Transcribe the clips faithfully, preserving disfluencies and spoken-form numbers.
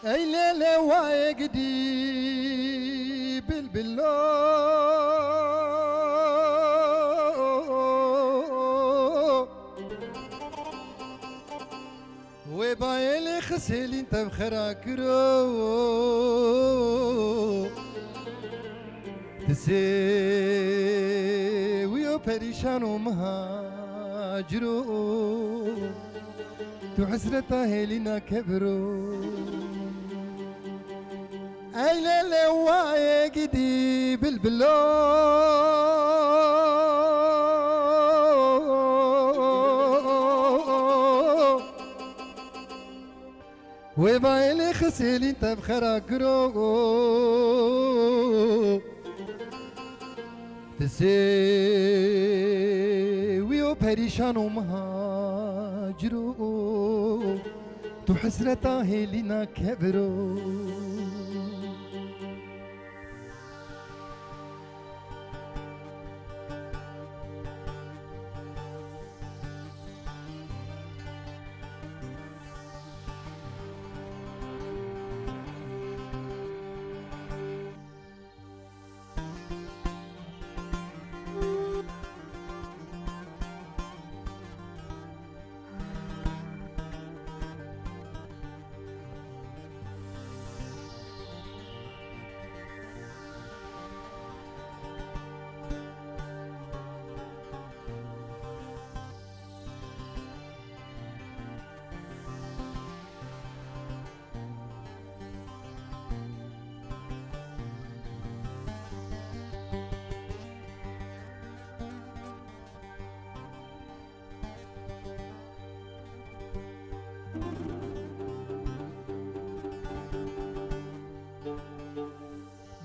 Ey lê lê wayek dî bilbilo. Wê bayê lê xisêlîn tev xera kiro. Ti sêwî û perîşan û mihacir o. Tu hesreta hêlîna keviro. Ey lê lê wayek dî bilbilo. Wê bayê lê xisêlîn tev xera kiro. Ti sêwî û perîşan û mihacir o. Tu hesreta hêlîna keviro.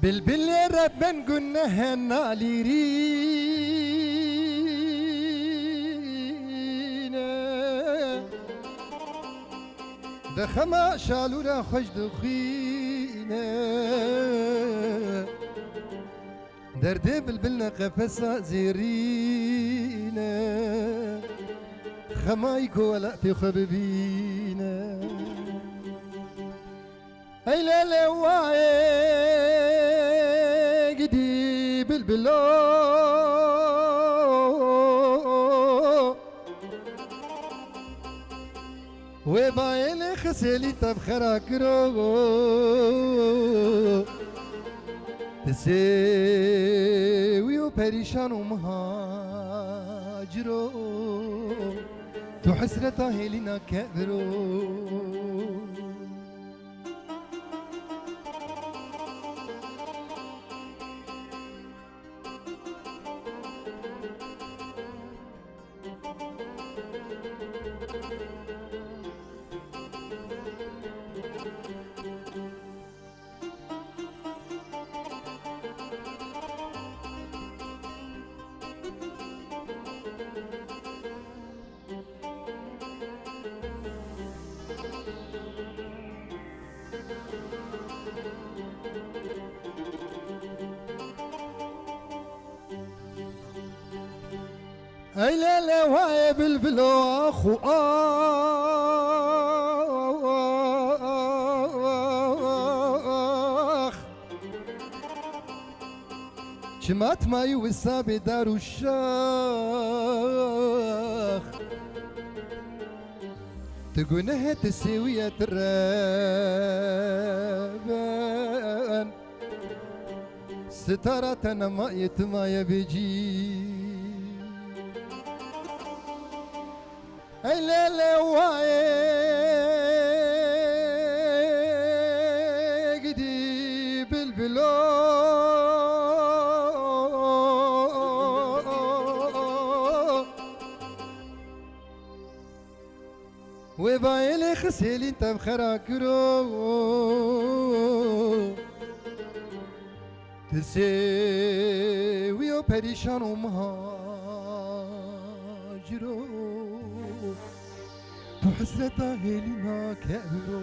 Bilbilê re ben guneh nalîrîne. De xema şalûra xweş dixwîne. Derdê bilbil ne qefesa zêrîne. Xemayî ku welatê xwe bibîne. Ey lê lê wayek dî bilbilo. Wê bayê lê xisêlî tev xera kiro. Ti sêwî û perîşan û mihacir o. Tu hesreta hêlîna keviro. Ey lê lê wayê bilbilo ax û ax. Çima tu mayî wisa bê dar û şax. Tu gunehê tu sêwiye tu reben. Sitara te nemayê tu maye bêcî. Ey lê lê wayê gidî bilbilo. Wê bayê lê xisêlîn tev xera kiro. Ti sêwî û perîşan û mihacir o. Tu hesreta hêlîna kevir o.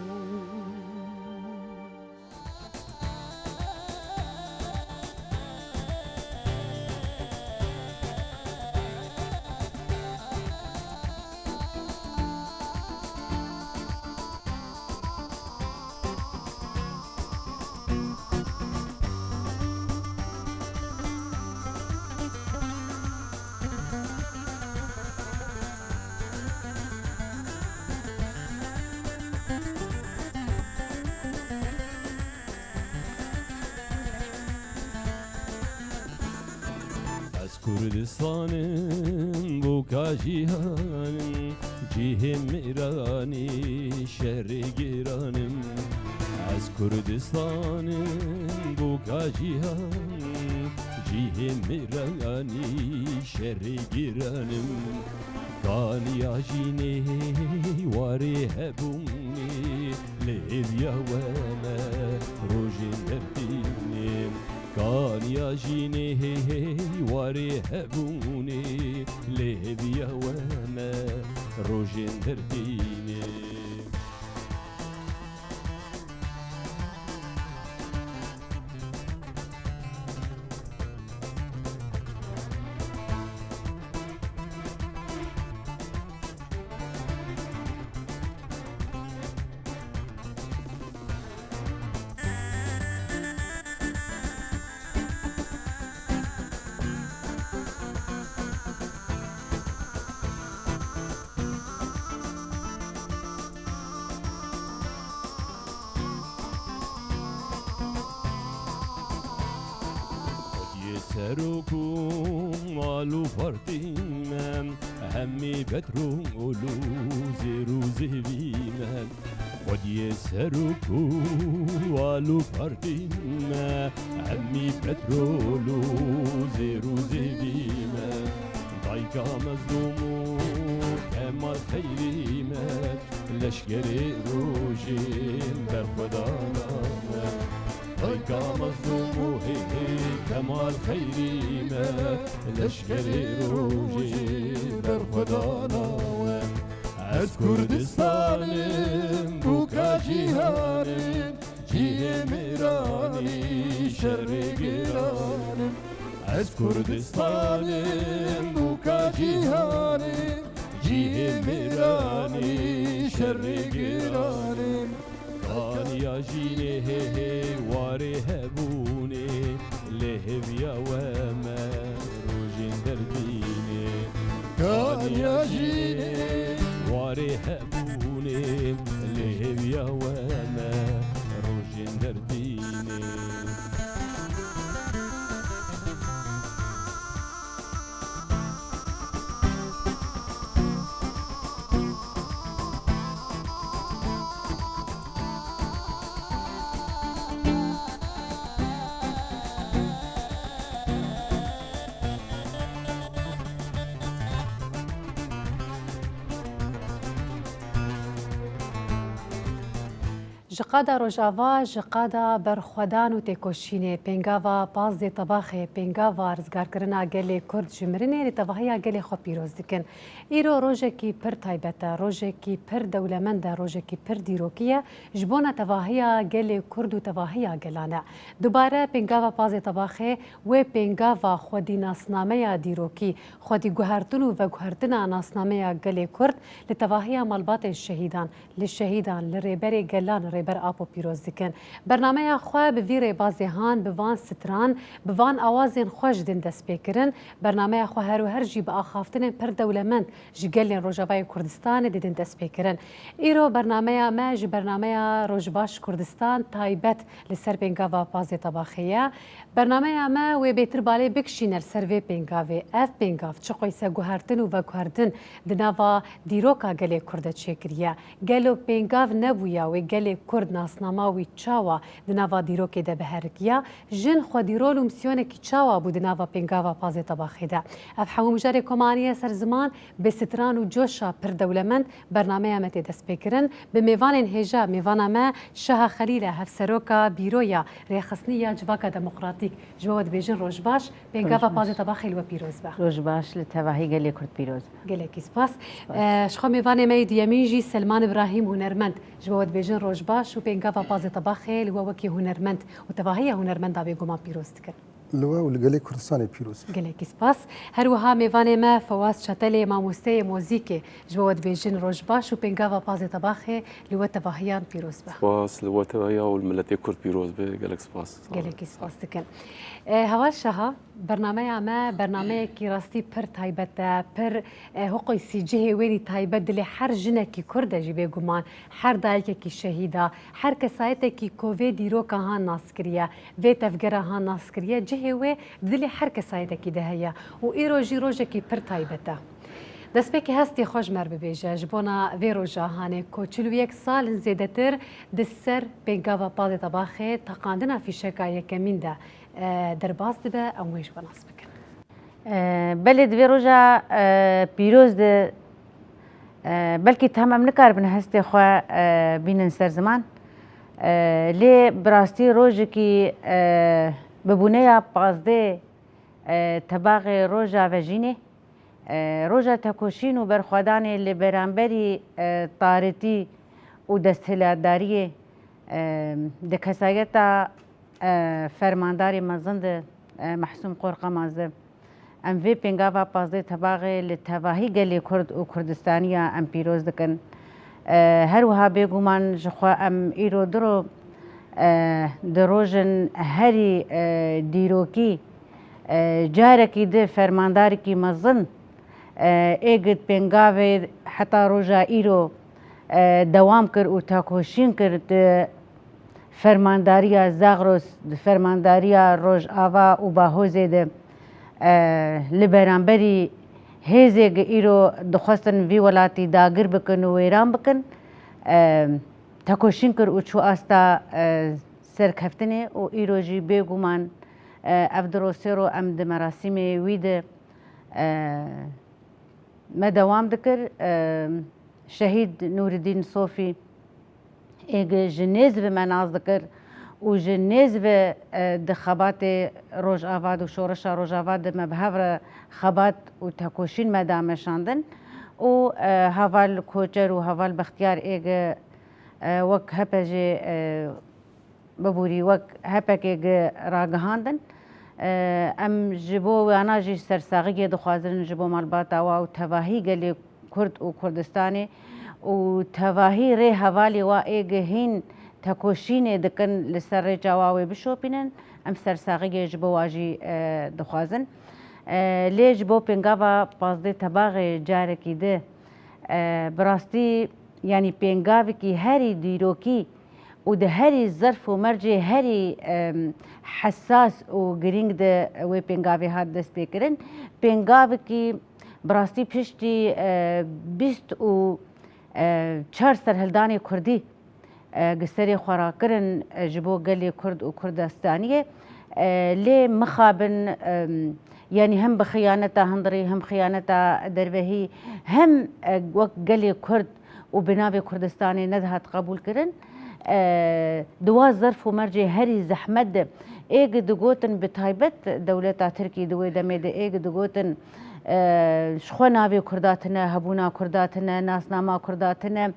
Kurdistanim, boka cîhanim, cihê mêranî, şerê gêranim. Ez Kurdistanim, boka cîhanim, cihê mêranî, şerê gêranim. Kaniya jînê warê hebûnê, lê hêviya we me rojên derdînê. Kaniya jînê hê hê warê hebûnê, lê hêviya we me rojên derdînê. Xwediyê serok û mal û partî me, hemî petrol û zêr û zêvî me. Xwediyê serok û mal û partî me, hemî petrol û zêr û zêvî me. Dayika Mezlûm û Kemal Xeyrî me, leşkerê rojên berxwedana me. Dayika Mezlûm û hê hê Kemal Xeyrî me, leşkerê rojên berxwedana we. Ez Kurdistanim, boka cîhanim, cihê mêranî, şerê gêranim. Ez Kurdistanim, boka cîhanim, cihê mêranî, şerê gêranim. Kaniya jînê hê hê warê hebûnê, lê hêviya we me rojên derdînê. Kaniya jînê warê hebûnê, lê hêviya we me rojên derdînê. Ji qada Rojava, ji qada berxwedan û têkoşînê, pêngava pazdê Tebaxê, pêngava rizgarkirina gelê Kurd ji mirinê li tevahiya gelê xwe pîroz dikin. Îro rojekî pir taybet e, rojekî pir dewlemend e, rojekî pir dîrokî ye ji bona tevahiya gelê Kurd û tevahiya gelan e. Dubare pêngava pazdê Tebaxê wê pêngava xwedînasnameya dîrokî, xwedîguhertin û veguhertina nasnameya gelê Kurd li tevahiya malbatên şehîdan, li şehîdan, li rêberê gelan Rêber Apo pîroz dikin. Bernameya xwe bi vî rêbazê han, bi van stran, bi van awazên xwe ji din dest pê kirin. Bernameya xwe her û her jî bi axaftinên pir dewlemend ji gelên Rojavayê Kurdistanê didin dest pê kirin. Îro bernameya me ji bernameya Rojbaş Kurdistan taybet li ser pêngava pazdê Tebaxê ye. Bernameya me wê bêtir balê bikişîne li ser vê pêngavê. Ev pêngav çiqoyse guhertin û veguhertin di nava dîroka gelê Kurd de çêkiriye. Gelo pêngav nebûya wê gelê Kurd nasnama wî çawa di nava dîrokê de biherikiya? Jin xwedî rol û misiyonekî çawa bû di nava pêngava pazdê Tebaxê de? Ev hemû mijarê ku me aniye ser ziman, bi stran û coşa pir dewlemend bernameya me tê destpêkirin. Bi mêvanên hêja, mêvana me Şaha Xelîl e, Hevseroka Bîroya Rêxistinî ya Civaka Demokratîk. Ji we dibêjin roj baş, pêngava Roj baş. Pazdê Tebaxê li we pîroz be. Roj baş, li tevahî gelê Kurd pîroz be. Gelekî spas. Spas. Eh, ji xwe mêvanê me yê duyemîn jî Selman Îbrahîm, hunermend. Ji we dibêjin roj baş û pêngava pazdê Tebaxê li we wekî hunermend û tevahiya hunermenda bêguman pîroz dikin. Li we û li gelê Kurdistanê pîroz be. Gelekî spas. Her wiha mêvanê me Fewaz Çetelê, mamosteyê mozîkê, ji we dibêjin roj baş û pêngava pazdê Tebaxê li we tevahiyan pîroz be. Spas, li we tevahiya û li miletê Kurd pîroz be. Gelek spas. Gelekî spas dikin. E, Heval Şaha, bernameya me bernameyekî rastî pir taybet e, pir, e, hiqoysî cihê wênî taybet dilê her jinekî Kurd e jî bêguman, her dayikekî şehîda, her kesayetekî ku vê dîroka han nas kiriye, vê tevgera han nas kiriye, cihê Hê wê di dilê her kesayîtekî de heye û îro jî rojekî pir taybet e. Destpêkê hestê xwe ji me re bibêje ji bona vê roja hanê ku çil û yek sal in zêdetir di ser pêngava Padê Tebaxê teqandina fîşeka yekemîn de, e, derbas dibe, em wê ji we nas bikin. E, belê di vê roja, e, pîroz de, e, belkî tam em nikaribin hestê xwe, e, bînin ser ziman. E, lê bi rastî rojekî, e, bibûneya pazdeh, e, Tebaxê roja vejînê, e, roja tekoşîn û berxwedanê li beramberî, e, tarîtî û desthilatdariyê, e, di kesayeta, e, fermandarê mezin de, e, Mehsûm Qorqemaz de. Em vê pêngava pazdeh Tebaxê li tevahî gelê Kurd û Kurdistaniya em pîroz dikin. E, her wiha bêguman ji xwe em îro diro, e, di rojin herî, e, dîrokî, e, carekî di fermandarekî mezin, e, ê gi pêngavê heta roja îro, e, dewam kir û tekoşîn kir di fermandariya Zagros, di fermandariya Rojava û Bahozê de, e, li beramberî hêzê gi îro dixwestin vî welatî dagir bikin û wêran bikin, e, tekoşîn kir û çû asta, e, serkeftinê û îro jî bêguman, e, ev di rosêro em di merasîmê wî de, e, me dewam dikir. E, Şehîd Nûridîn Sofî ê gi ji nêz ve me nas dikir û ji nêz ve, e, di xebatê Rojava de û şoreşa Rojava de me bi hev re xebat û tekoşîn me da meşandin û, e, heval Koçer û heval Bextiyar ê gi, e, wek H P G, e, bibûrî wek H P G gi ragihandin. E, em ji bo wana jî sersaxiyê dixwazin ji bo malbata wa û tevahî gelê Kurd û Kurdistanê û tevahî rê hevalê wa ê gi hîn tekoşînê dikin li ser rêça wa wê bişopînin. Em sersaxiyê ji bo wa jî, e, dixwazin. E, lê ji bo pêngava pazdeh Tebaxê carekî di, e, bi rastî, yanî pêngavekî herî dîrokî û di herî zerf û mercê herî, em, hesas û girîng de wê pêngavê hat destpêkirin. Pêngavekî bi rastî piştî, e, bîst û, e, çar serhildanê kurdî, e, gi serê xwe rakirin, e, ji bo gelê Kurd û Kurdistaniyê. E, lê mixabin, em, yanî hem bi xiyaneta hundirî, hem xiyaneta dervehî, hem, e, wek gelê Kurd û bi navê Kurdistanê nedihat qebûlkirin. E, di wa zerf û mercê herî zehmet de ê gi digotin, bi taybet dewleta Tirkî di wê demê de ê gi digotin, e, ji xwe navê Kurda tine, hebûna Kurda tine, nasnama Kurda tine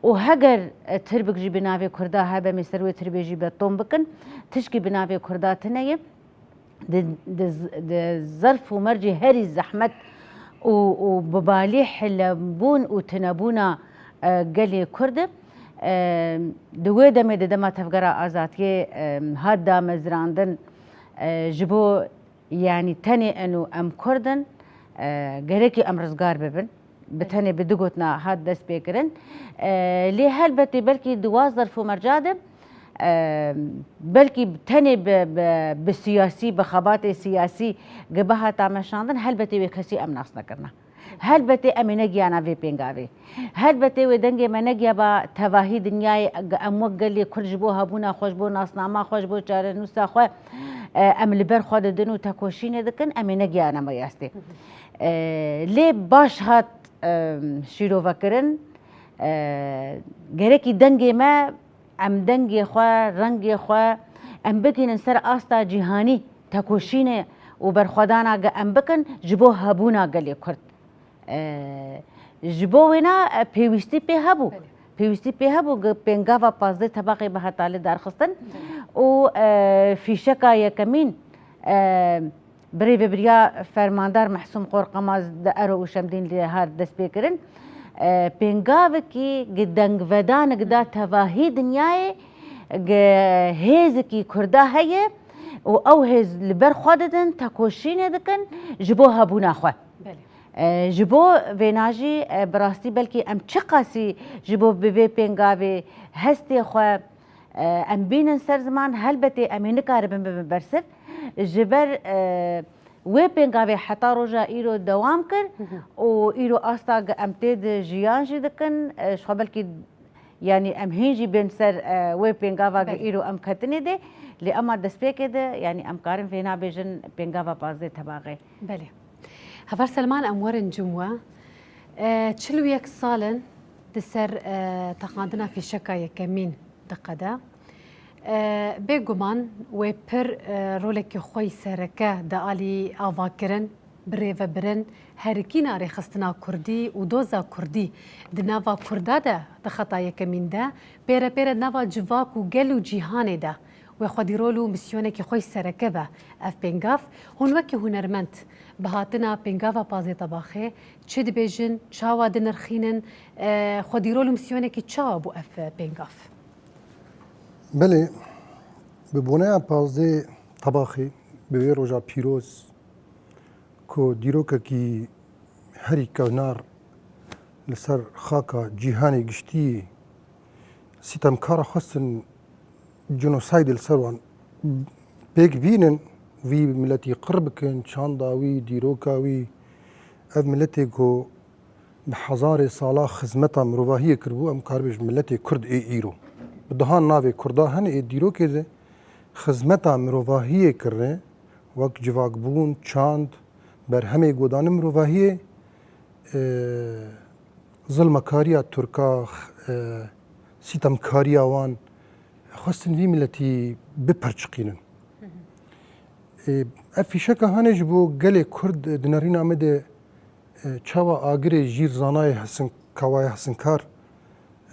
û heger, e, Tirbik jî bi navê Kurda hebe, em ê ser wê Tirbê jî beton bikin, tişkî bi navê Kurda tine ye. Di, di, di zerf û mercê herî zehmet û, û bibalî hilebûn û tinebûna, e, gelê Kurd e. E, di wê demê, di dema Tevgera Azadiyê, e, hat damezrandin, e, ji bo, yanî tenê eno em Kurd in, e, gerekî em rizgar bibin. Bi tenê bi du gotina hat destpêkirin. E, lê helbetê belkî di wa zerf û merca de, e, belkî tenê bi, bi, bi siyasî, bi xebatê siyasî gi bihata meşandin, helbetê wê kesî em nas nekirina. Helbetê em ê negiyana vê pêngavê. Helbetê wê dengê me negiyaba tevahî dinyayê, em wek gelê Kurd ji bo hebûna xwe, ji bo nasnama xwe, ji bo çarenûsa xwe, e, em li ber xwe didin û tekoşînê dikin, em ê negiyana me yastê. E, lê baş hat, e, şîrovekirin, e, gerekî dengê me, em dengê xwe, rengê xwe, em bigihînin ser asta cîhanî, tekoşînê û berxwedana ge em bikin ji bo hebûna gelê Kurd. E, ji bo wêna, e, pêwîstî pê hebû. Belê. Pêwîstî pê hebû, ge pêngava pazdeh Tebaxê bihata li darxistin û, e, fîşeka yekemîn, e, bi rêvebiriya fermandar Mehsûm Qorqemaz di Ero û Şemdîn lê hat destpêkirin. E, pêngavekî gi dengvedanik da tevahî dinyayê, gi hêzekî Kurda heye û ew hêz li ber xwe didin, tekoşînê dikin ji bo hebûna xwe. Belê. E, ji bo vêna jî, e, bi rastî belkî em çiqasî ji bo bi vê pêngavê hestê xwe, e, em bînin ser ziman, helbetê em ê nikaribin bibin bersiv. ji ber, e, wê pêngavê heta roja îro dewam kir û îro asta ge em tê de jiyan jî dikin, e, ji xwe belkî, yanî em hîn jî bên ser, e, wê pêngava ge Belê. îro em ketinê de, lê ema destpêkê de, yanî em karin vêna bêjin pêngava pazdeh tebaxê. Belê. Heval Selman, em werin cim we. E, çil û yek sal in di ser, e, teqandina fîşeka yekemîn diqede. E, bêguman wê pir, e, rolekî xwe yî sereke di alî avakirin, birêvebirin, herikîna rêxistina kurdî û doza kurdî di nava kurda de di xeta yekemîn de, pêre pêre di nava civak û gel û cîhanê de wê xwedî rol û misyonekî xwe yî sereke be. Ev pêngav, hûn wekî hunermend bi hatina pêngava pazdeh tebaxê çi dibêjin, çawa dinirxînin, e, xwedî rol û misyonekî çawa bû ev pêngav? Belê, bi boneya pazdeh tebaxê, bi wê roja pîroz ku dîrokekî herî kevnar li ser xaka cîhanê giştî sîtemkara xwestin genosaydê li ser wan pêk bînin, vî miletî qir bikin, çanda wî, dîroka wî, ev miletê ku bi hezarê sala xizmeta mirovahiyê kiribû, em karibêjin miletê Kurd ê îro. Bi dehan navê Kurda hene ê dîrokê de xizmeta mirovahiyê kirine, wek civakbûn, çand, berhemê godanê mirovahiyê, e, zilmekariya Tirka, e, sîtemkariya wan, xwestin vî miletî bipirçiqînin. E, ev fîşeka hanê ji bo gelê Kurd di nerîna me de, e, çawa agirê jîr zanayê Hesin-, Kawayê Hesinkar,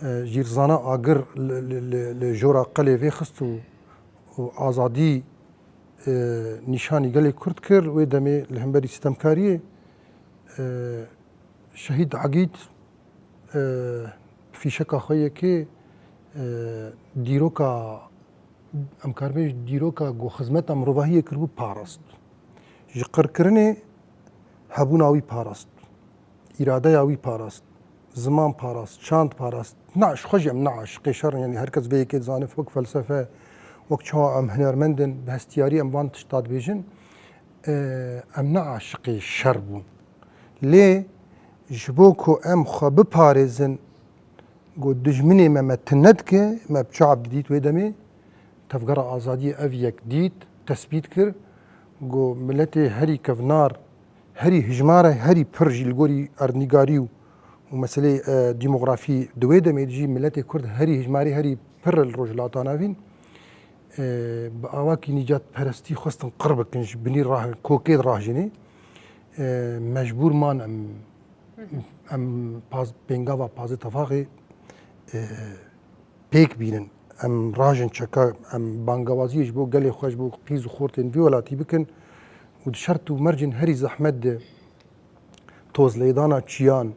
e, jîr zana agir li, li, li, li jora qelê vêxist û, û azadî, e, nîşanî gelê Kurd kir, wê demê li hemberî sîtemkariyê, e, Şehîd Egîd, e, fîşeka xwe yekê, e, dîroka, em karibê ji dîroka ku xizmeta mirovahiyê kiribû parast. Ji qirkirinê hebûna wî parast. Îradeya wî parast. Ziman parast, çand parast. Na, ji xwe jî em ne aşiqê şer in, yanî her kes vê yekê dizane wek felsefe, wek çawa em hunermend in, bi hestiyarî em van tişta dibêjin. E, em ne aşiqê şer bûn. Lê ji bo ku em xwe biparêzin, ku dijminê me me tune dike, me bi çav didît wê demê. Tevgera Azadiyê ev yek dît, tesbît kir, ku miletê herî kevnar, herî hijmare, herî pir jî li gorî erdnîgarî û, û meseleyê, e, demografî di wê demê de jî miletê Kurd herî hijmarî, herî pir e li Rojhilata Navîn. E, bi awakî nîcatperestî xwestin qir bikin, ji binî rah-, kokê rahjinê. E, mecbûr man em, em paz-, pêngava pazdeh tefaxê, e, pêk bînin. Em rajin çeka, em bangawaziyê ji bo gelê xwe, ji bo qîz û xortên vî welatî bikin û di şert û mercên herî zehmet de tozlêdana çiyan,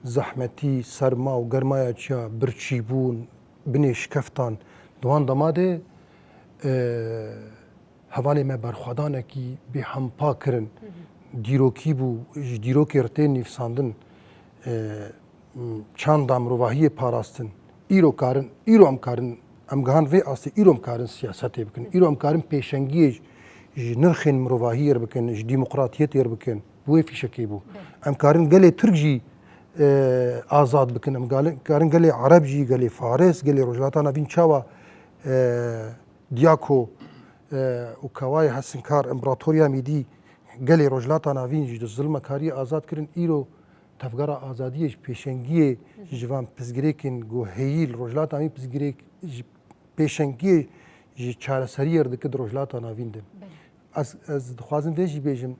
zehmetî, serma û germaya çiya, birçîbûn, binê şikeftan, di wan dema de, e, hevalê me berxwedanekî bêhempa kirin. Dîrokî bû, ji dîrokê re tên nivîsandin, e, çanda mirovahiyê parastin. Îro karin, îro em karin, em gihan vê astê, îro em karin siyasetê bikin. Îro em karin pêşengiyê ji, ji nirxên mirovahiyê re bikin, ji demokratiyetê re bikin. Bi wê fîşekê bû. Em karin gelê Tirk jî, e, azad bikin. Em galin-, karin gelê Ereb jî, gelê Faris, gelê Rojhilata Navîn çawa, e, Diyako, e, û Kawayê Hesinkar, împaratoriya Mîdî, gelê Rojhilata Navîn ji zilmekariyê azad kirin. Îro Tevgera Azadiyê ji pêşengiyê ji van pirsgirêkên ku heyî li Rojhilata Navîn pirsgirêk ji pêşengiyê ji çareseriyê re dike di Rojhilata Navîn de. Belê. Ez, ez dixwazim vê jî bêjim,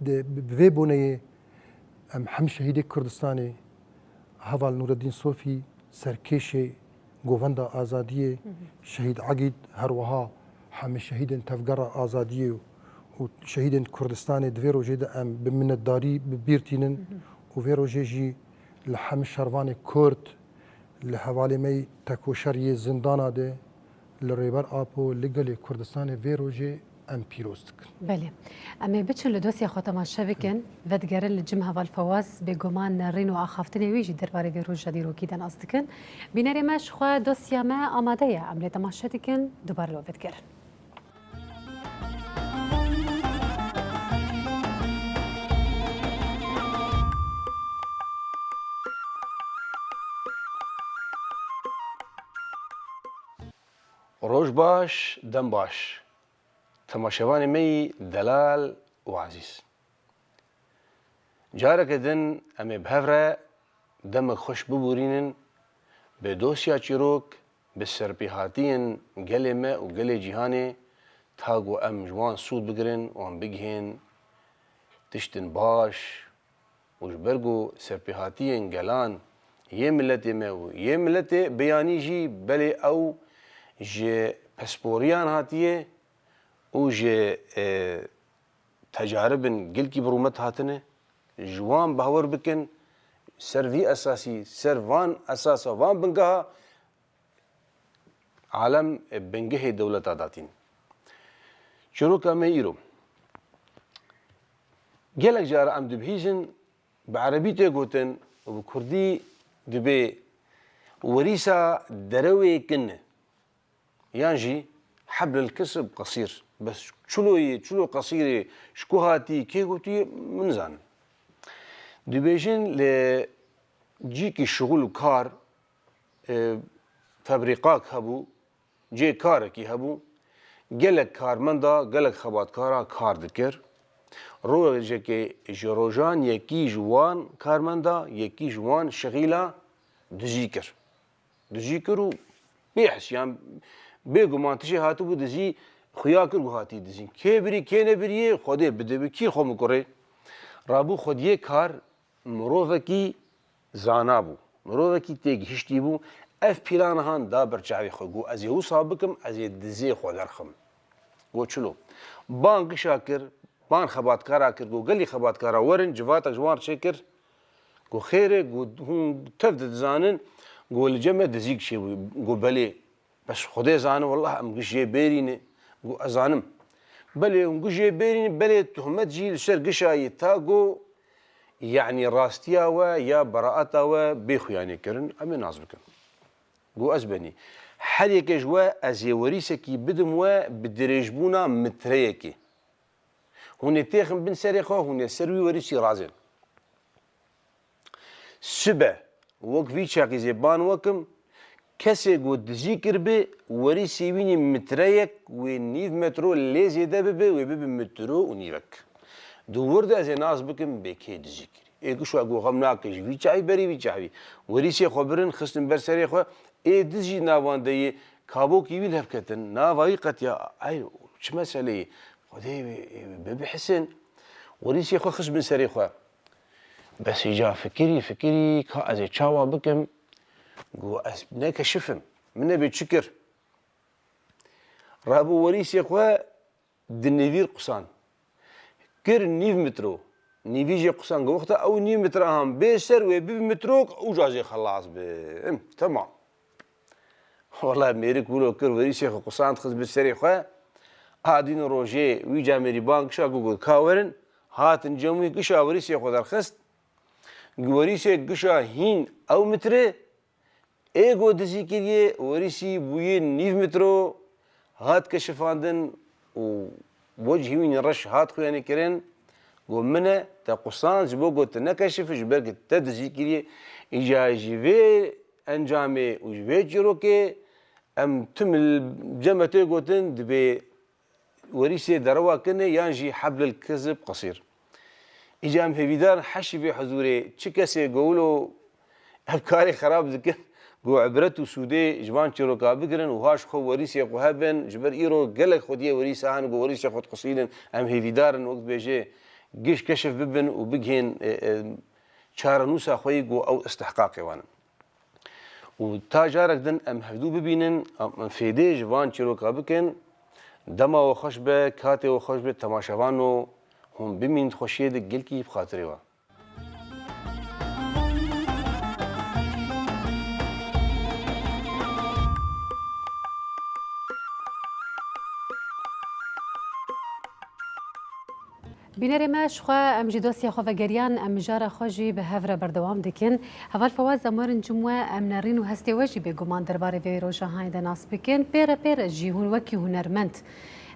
di, bi, bi vê boneyê em hem şehîdê Kurdistanê, Heval Nûreddîn Sofî, serkêşê Govenda Azadiyê, Hı hı. Şehîd Egîd, her wiha hemî şehîdên Tevgera Azadiyê û şehîdên Kurdistanê di vê rojê de em bi minetdarî bi bîr tînin Hı hı. û vê rojê jî li hemî şervanê Kurd, li hevalê me yî tekoşer yê zindana de, li Rêber Apo, li gelê Kurdistanê vê rojê em pîroz dikin. Belê. Em ê biçin li dosya xwe temaşe bikin. Vedigerin li cim heval Fewaz bêguman nerîn û axaftinê wî jî derbarê vê roja dîrokî de nas dikin. Bînerê me ji xwe dosya me amade ye. Em lê temaşe dikin. Dubar li we vedigerin. Roj baş, dem baş. Temaşevanê me yî delal û ezîz. Careke din em ê bi hev re demek xweş bibûrînin, bi dosya çîrok, bi serpêhatiyên gelê me û gelê cîhanê, ta ku em ji wan sûd bigirin, wan bigihên tiştên baş, û ji ber ku serpêhatiyên gelan yê miletê me û yê miletê biyanî jî belê ew ji pisporiyan hatiye û ji, e, tecaribin gilkî bi rûmet hatine, ji wan bawer bikin, ser vî esasî, ser van esasa, van bingeha alem bingehê dewleta datîn. Çîroka me îro. Gelek cara em dibihîzin, bi erebî tê gotin û bi kurdî dibê werîsa derewê kin e. Yan jî heblil kisib qesîr. Bes çilo yê, çilo qesîrê, ji ku hatî, kê gotiye, min nizanim. Dibêjin li cîkî şixul û kar, e, febrîqak hebû, cê karekî hebû, gelek karmenda, gelek xebatkara kar dikir. Rojekê ji rojan yekî ji wan karmenda, yekî ji wan şixîla dizî kir. Dizî kir û bêhis, yan bêguman tişê hatibû dizî, xuya kir ku hatî dizîn. Kê birî, kê nebiriyê, Xwedê bide bi kî xwe mikurê. Rabû xwediyê kar, mirovekî zana bû, mirovekî têgihiştî bû, ev pîlana han da ber çavê xwe, got, "Ez ê wisa bikim, ez ê dizê xwe derxim." Got, "Çilo?" Ban gişa kir, ban xebatkara kir, got, "Gelî xebatkara werin, civatek ji wan re çêkir." Got, "Xêr e?" Got, "Hûn tev dizanin?" Got, "Li cem me dizîk çêbû." Got, "Belê." Bes Xwedê zane, wellah em giş jê bêrîne. Got, "Ez zanim." Belê hûn giş jê bêrîne, belê tohmet jî li ser gişa yê ta got, yanî rastiya we ya beraeta we bê xuyanê kirin, em ê nas bikin. Got, "Ez benî. Her yekê ji we ez ê werîsekî bidim we bi dirêjbûna mitreyekê. Hûn ê têxin bin serê xwe, hûn ê ser wî werîsî razên." Sibe, wek vî çaxî zê ban wekim, kesê ku dizî kiribe, werîsê wînî mitreyek wê nîv metro lê zêde bibe, wê bibe metro û nîvek. Di wir de ez ê nas bikim bê kê dizî kirî. Ê gişa ku xem nake ji vî çaxî berî vî çaxî. Werîsê xwe birin, xistin ber serê xwe. Ê diz jî navan de yê kabokî wî li hev ketin. Nava wî qetiya. Ay, çi meseleyê? Xwedê wê, wê bibihisin. Werîsê xwe xist bin serê xwe. Bes îca fikirî, fikirî, ka ez ê çawa bikim? Got, "Ez ne keşif im. Min nebê çi kir?" Rabû werîsê xwe di nivîr qusan. Kir nîv mitro. Nîvî jê qusan. Got, "Wexta ew nîv mitra han bê ser wê bibî mitro, uca zê xelas bim." Temam. Wela mêrik wilo kir, werîsê xwe qusand, xist bi serê xwe. A dîn rojê wî camêrî bang kişa, got, got, "Ka werin." Hatin cem wî, gişa werîsê xwe derxist. Werîsê gişa hîn ew mitre, ê got dizî kiriye, werîsî bûye nîv mitro, hat keşifandin û wecihî wî reş hat xuyanî kirin. Got, "Min e, te qusand, ji bo got te nekeşif, ji ber ku te dizî kiriye." Îca ji vê encamê û ji vê çîrokê em tim li cem me tê gotin, dibê werîsê derewa kin e yan jî heblil kizib qesîr. Îca em hêvîdar in heşî vê huzûrê çi kesê ku wilo ev karê xerab dikin, ku ibret û sûdê ji van çîroka bigirin û ha ji xwe werîsê xwe hebin, ji ber îro gelek xwediyê werîsa hene ku werîsê xwe diqusînin, em hêvîdar in wek dibêje giş keşif bibin û bigihên, e, e, çarenûsa xwe yî ku ew istihqaqê wan in. Û ta carek din em hevdû bibînin, em, em fêdê ji van çîroka bikin. Dema we xweş be, katê we xweş be, temaşevano, hûn bimînin di xweşiyê de, gelkî bi xatirê we. Bînerê me, ji xwe em jî dosya xwe vegeriyan, em mijara xwe jî bi hev re berdewam dikin. Heval Fewaz, em werin cim we, em nerîn û hestê we jî bêguman derbarê vê roja hayê de nas bikin. Pê re pê re jî hûn wekî hunermend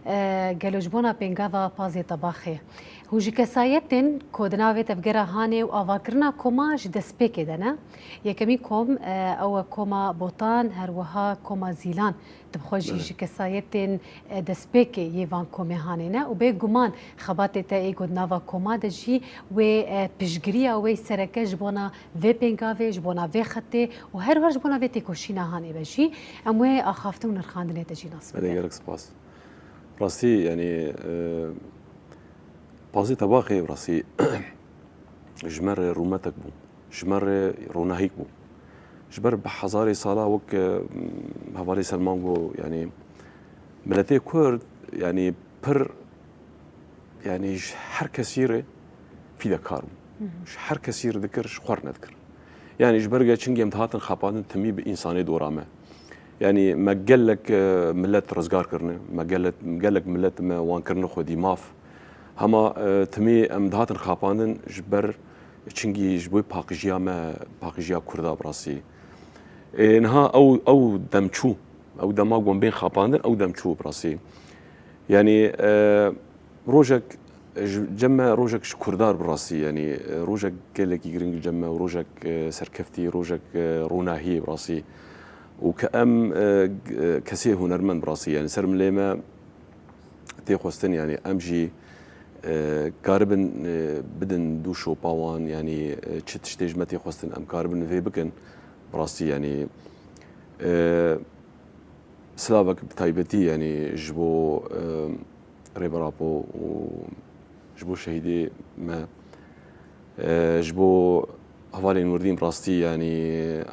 E, gelo ji bona pêngava Pazê Tebaxê, hûn ji kesayetên ku di nav vê tevgera hanê û avakirina koma ji destpêkê de ne? Yekemîn kom, e, ew e koma Botan, her wiha koma Zîlan. Tu bi xwe jî Belê. ji kesayetên, e, destpêkê yê van komê hanê ne û bê guman xebatê te ê ku di nava koma de jî wê, e, piştgiriya wê sereke ji bona vê pêngavê, ji bona vê xetê û her wiha ji bona vê têkoşîna hanê be jî, em wê axaftin û nirxandinê te jî nas Belê, bikin. Gelek spas. Rastî, yanî, e, Pazê Tebaxê rastî ji me re rûmetek bû. Ji me re ronahîk bû. Ji ber bi hezarê sala wek, e, hevalê Selman got, yanî miletê Kurd, yanî pir, yanî ji her kesî re fîdekar bû. Hı hı. Ji her kesî re dikir, ji xwe re nedikir. Yanî ji ber ge çingê em dihatin xapandin timî bi însanê dora me. Yanî me gelek, e, milet rizgar kirine, me gelek, gelek milet me wan kirine xwedî maf. Hema, e, timî em dihatin xapandin ji ber çingî ji bo paqijiya me, paqijiya Kurda bi rastî. Ê, niha ew, ew dem çû, ew dema ku em bên xapandin, ew dem çû bi rastî. Yanî, e, rojek, ji, cem me rojek ji Kurda re bi rastî, yanî, e, rojek gelekî giring cem me û rojek, e, serkeftî, rojek, e, ronahiyê bi rastî. Û ke em, e, g-, e, kesê hunermend bi rastî, yanî ser milê me tê xwestin, yanî em jî, e, karibin, e, bidin dû şopa wan, yanî, e, çi tiştê ji me tê xwestin em karibin vê bikin. Bi rastî, yanî, e, silavek bi taybetî, yanî ji bo, e, Rêber Apo û ji bo şehîdê me, e, ji bo hevalên Nûreddîn bi rastî, yanî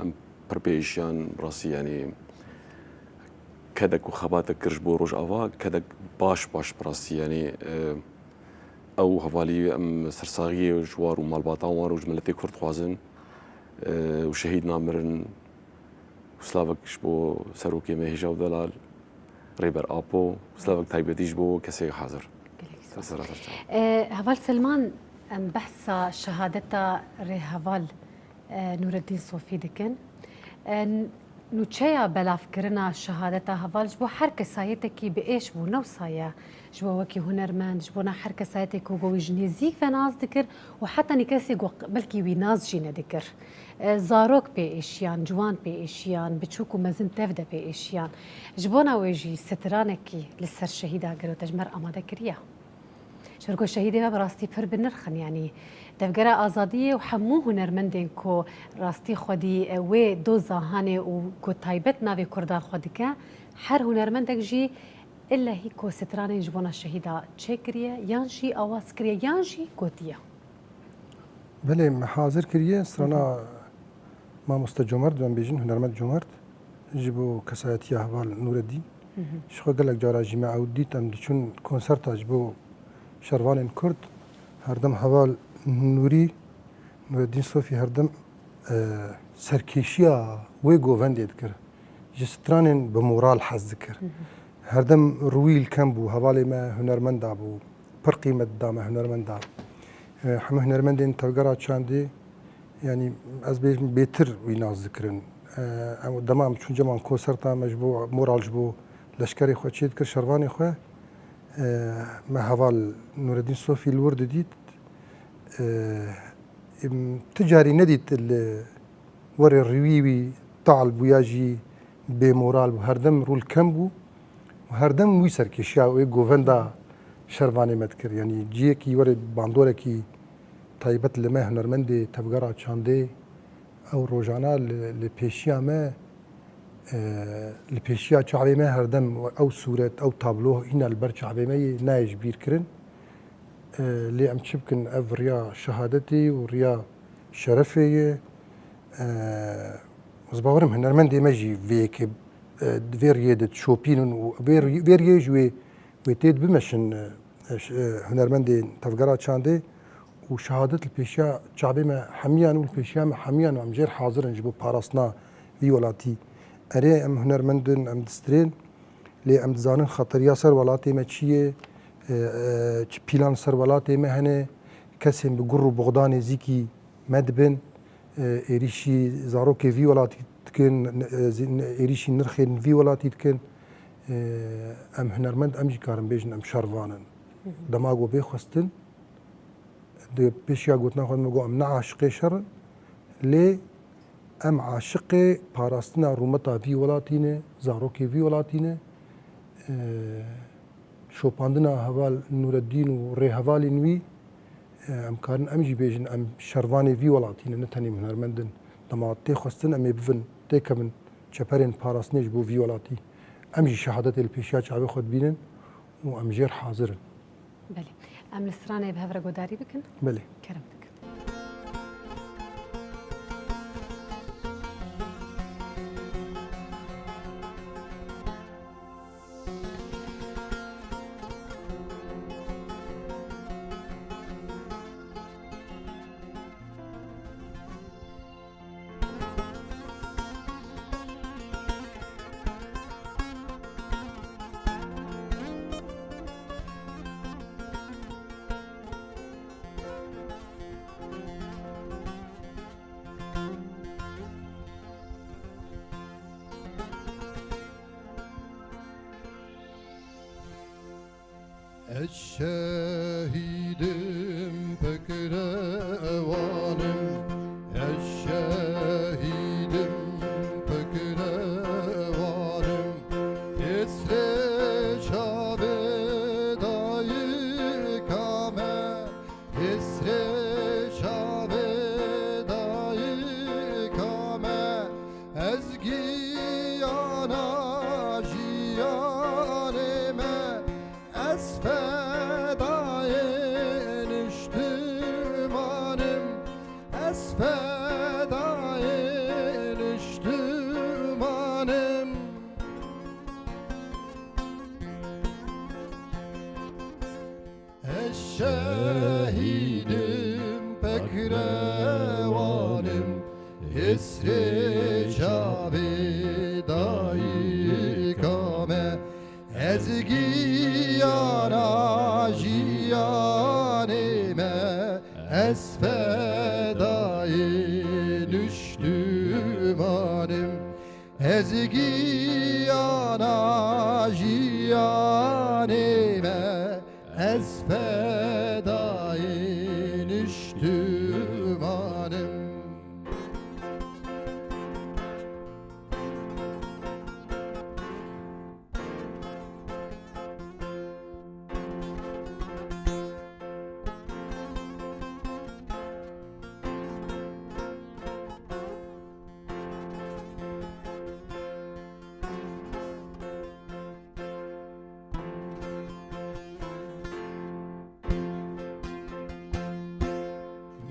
em pir pêşiyan bi rastî, yanî kedek û xebatek kir ji bo Rojava, kedek baş baş bi rastî, yanî, e, ew hevalî em sersaxiyê ji war û malbata wan û ji miletê Kurd dixwazin, e, û şehîd namirin. Û silavek ji bo serokê me Hêja û Delal, Rêber Apo, û silavek taybetî ji bo kesê hazir. Gelek spas. Ser sera ser çav. E, Heval Selman, em behsa şehadeta rêheval, e, Nûreddîn Sofî dikin. E, n-, nûçeya belavkirina şehadeta heval ji bo her kesayetekî bi êş bû, ne wisa ye. Ji bo wekî hunermend, ji bona her kesayetê ku wî ji nêzîk ve nas dikir û heta nî kesê ku belkî wî nas jî nedikir. E, zarok pê êşiyan, ciwan pê êşiyan, biçûk û mezin tev de pê êşiyan. Ji bona wê jî stranekî li ser şehîda gelo te ji me re amade kiriye. Ji ber ku şehîdê me bi rastî pir bi nirx in, yanî Tevgera Azadiyê û hemû hunermendên ku rastî xwedî, e, wê doza hanê û ku taybet navê Kurdan xwe dike, her hunermendek jî illehî ku stranên ji bona şehîda çêkiriye, yan jî awaz kiriye, yan jî gotiye. Belê, me hazir kiriye, strana Hı hı. mamoste Comert, em bêjin hunermend Comert, ji bo kesayetiya heval Nûreddîn. Hı hı. Ji xwe gelek cara jî me ew dît, em diçûn konserta ji bo şervanên Kurd, herdem heval Nûrî, Nûreddîn Sofî herdem, e, serkêşiya wê govendê dikir. Ji stranên bi moral hez dikir. Hı hı. Herdem rûyî li kem bû, hevalê me hunermenda bû, pir qîmet dida me hunermenda. E, hemû hunermendên tevgera çandê, yanî ez bêjim bêtir wî nas dikirin. E, em dema em çûn cem wan konserta me ji bo moral ji bo leşkerê xwe çê dikir, şervanê xwe. E, me heval Nûreddîn Sofî li wir didît. E, em ti carî nedît li werê rûyî wî tal bû ya jî bêmoral bû. Herdem rû li kem bû û herdem wî serkêşiya wê govenda şervanê me dikir. Yanî ciyekî werê bandorekî taybet li me hunermendê tevgera çandê ew rojana li, li pêşiya me, e, li pêşiya çavê me herdem ew sûret, ew tablo hîna li ber çavê me yê nayê ji bîr kirin. E, lê em çi bikin, ev riya şehadetê û riya şerefê ye. E, ez bawerim hunermendê me jî vê yekê, e, di vê riyê de dişopînin û vê riyê, vê riyê ji wê, wê tê bimeşin, e, ş-, e, hunermendên tevgera çandê û şehadet li pêşiya çavê me hemiyan û li pêşiya me hemiyan û em jêr hazir in ji bo parastina vî welatî. Erê, em hunermend in, em distirên, lê em dizanin xeteriya ser welatê me çi ye, e, e, çi pîlan ser welatê me hene, kesên bi gur û buxda nêzîkî me dibin, e, êrîşî zarokê vî welatî dikin, e, zî-, êrîşî nirxên vî welatî dikin. E, em hunermend, em jî karin bêjin em şervan in. Dema ku bê xwestin, di pêşiya gotina xwe de me got em ne aşiqê şer in, lê em aşiqê parastina rûmeta vî welatî ne, zarokê vî welatî ne. E, şopandina heval Nûreddîn û rêhevalên wî, e, em karin em jî bêjin em şervanê vî welatî ne, ne tenê hunermend in. Dema tê xwestin em ê bivin, têkevin çeperên parastinê ji bo vî welatî. Em jî şehadetê li pêşiya çavê xwe dibînin û em jêr hazir in. Belê. Em li stranê bi hev re guhdarî bikin. Belê. Kerem dikin. Ez şehîdim pekrewanim, ez şehîdim pekrewanim. Hêsrê çavê dayika me, hêsrê çavê dayika me, ez giyana jiyanê me. Ez fedayê niştimanim, ez fedayê niştimanim. Ez şehîdim pekrewanim, hêsrê çavê dayika me. Ez giyana jiyanê me, ez fedayê niştimanim. Ez giyana jiyanê me, ez fedayê niştimanim.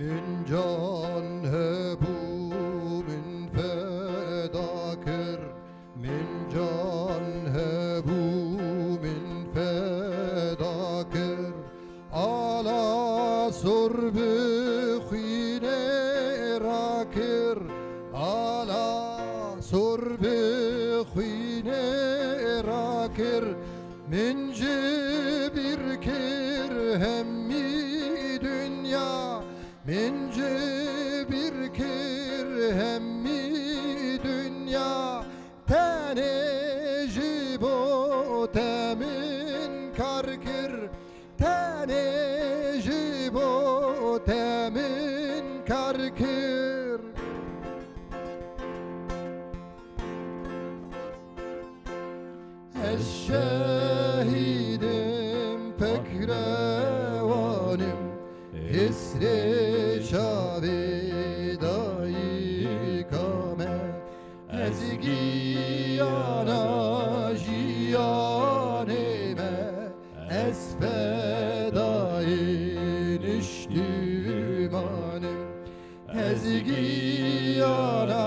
Min can hebû min feda kir, min can hebû min feda kir. Ala sor bi xwînê rakir, ala sor bi xwînê rakir. Min ji bîr kir hemî dinya, min ji bîr kir hemî dinya. Tenê ji bo te min kar kir, tenê ji bo te min kar kir. Ez şehîdim pekrewanim, hêsrê çavê dayika me. Ez giyana jiyanê me, ez fedayê niştimanim. Ez giyana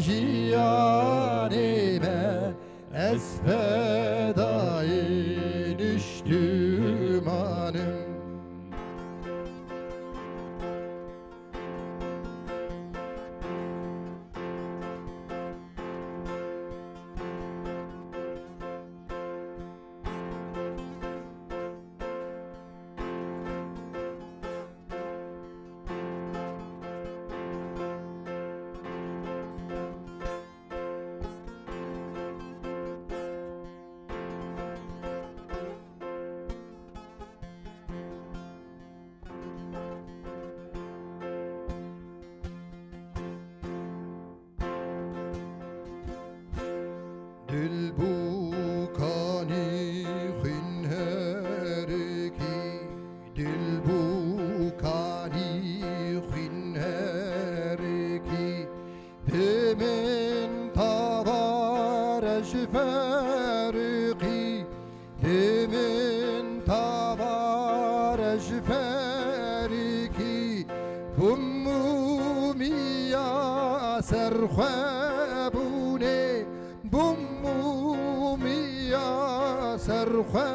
jiyanê me, ez fedayê niştimanim. Dil bû kanî xwîn herikî, dil bû kanî xwîn herikî. Bi min tavare ji ferqî, bi min tavare ji ferqî. Bûm û miya ser xwe bûnê, bûm û miya ser xwe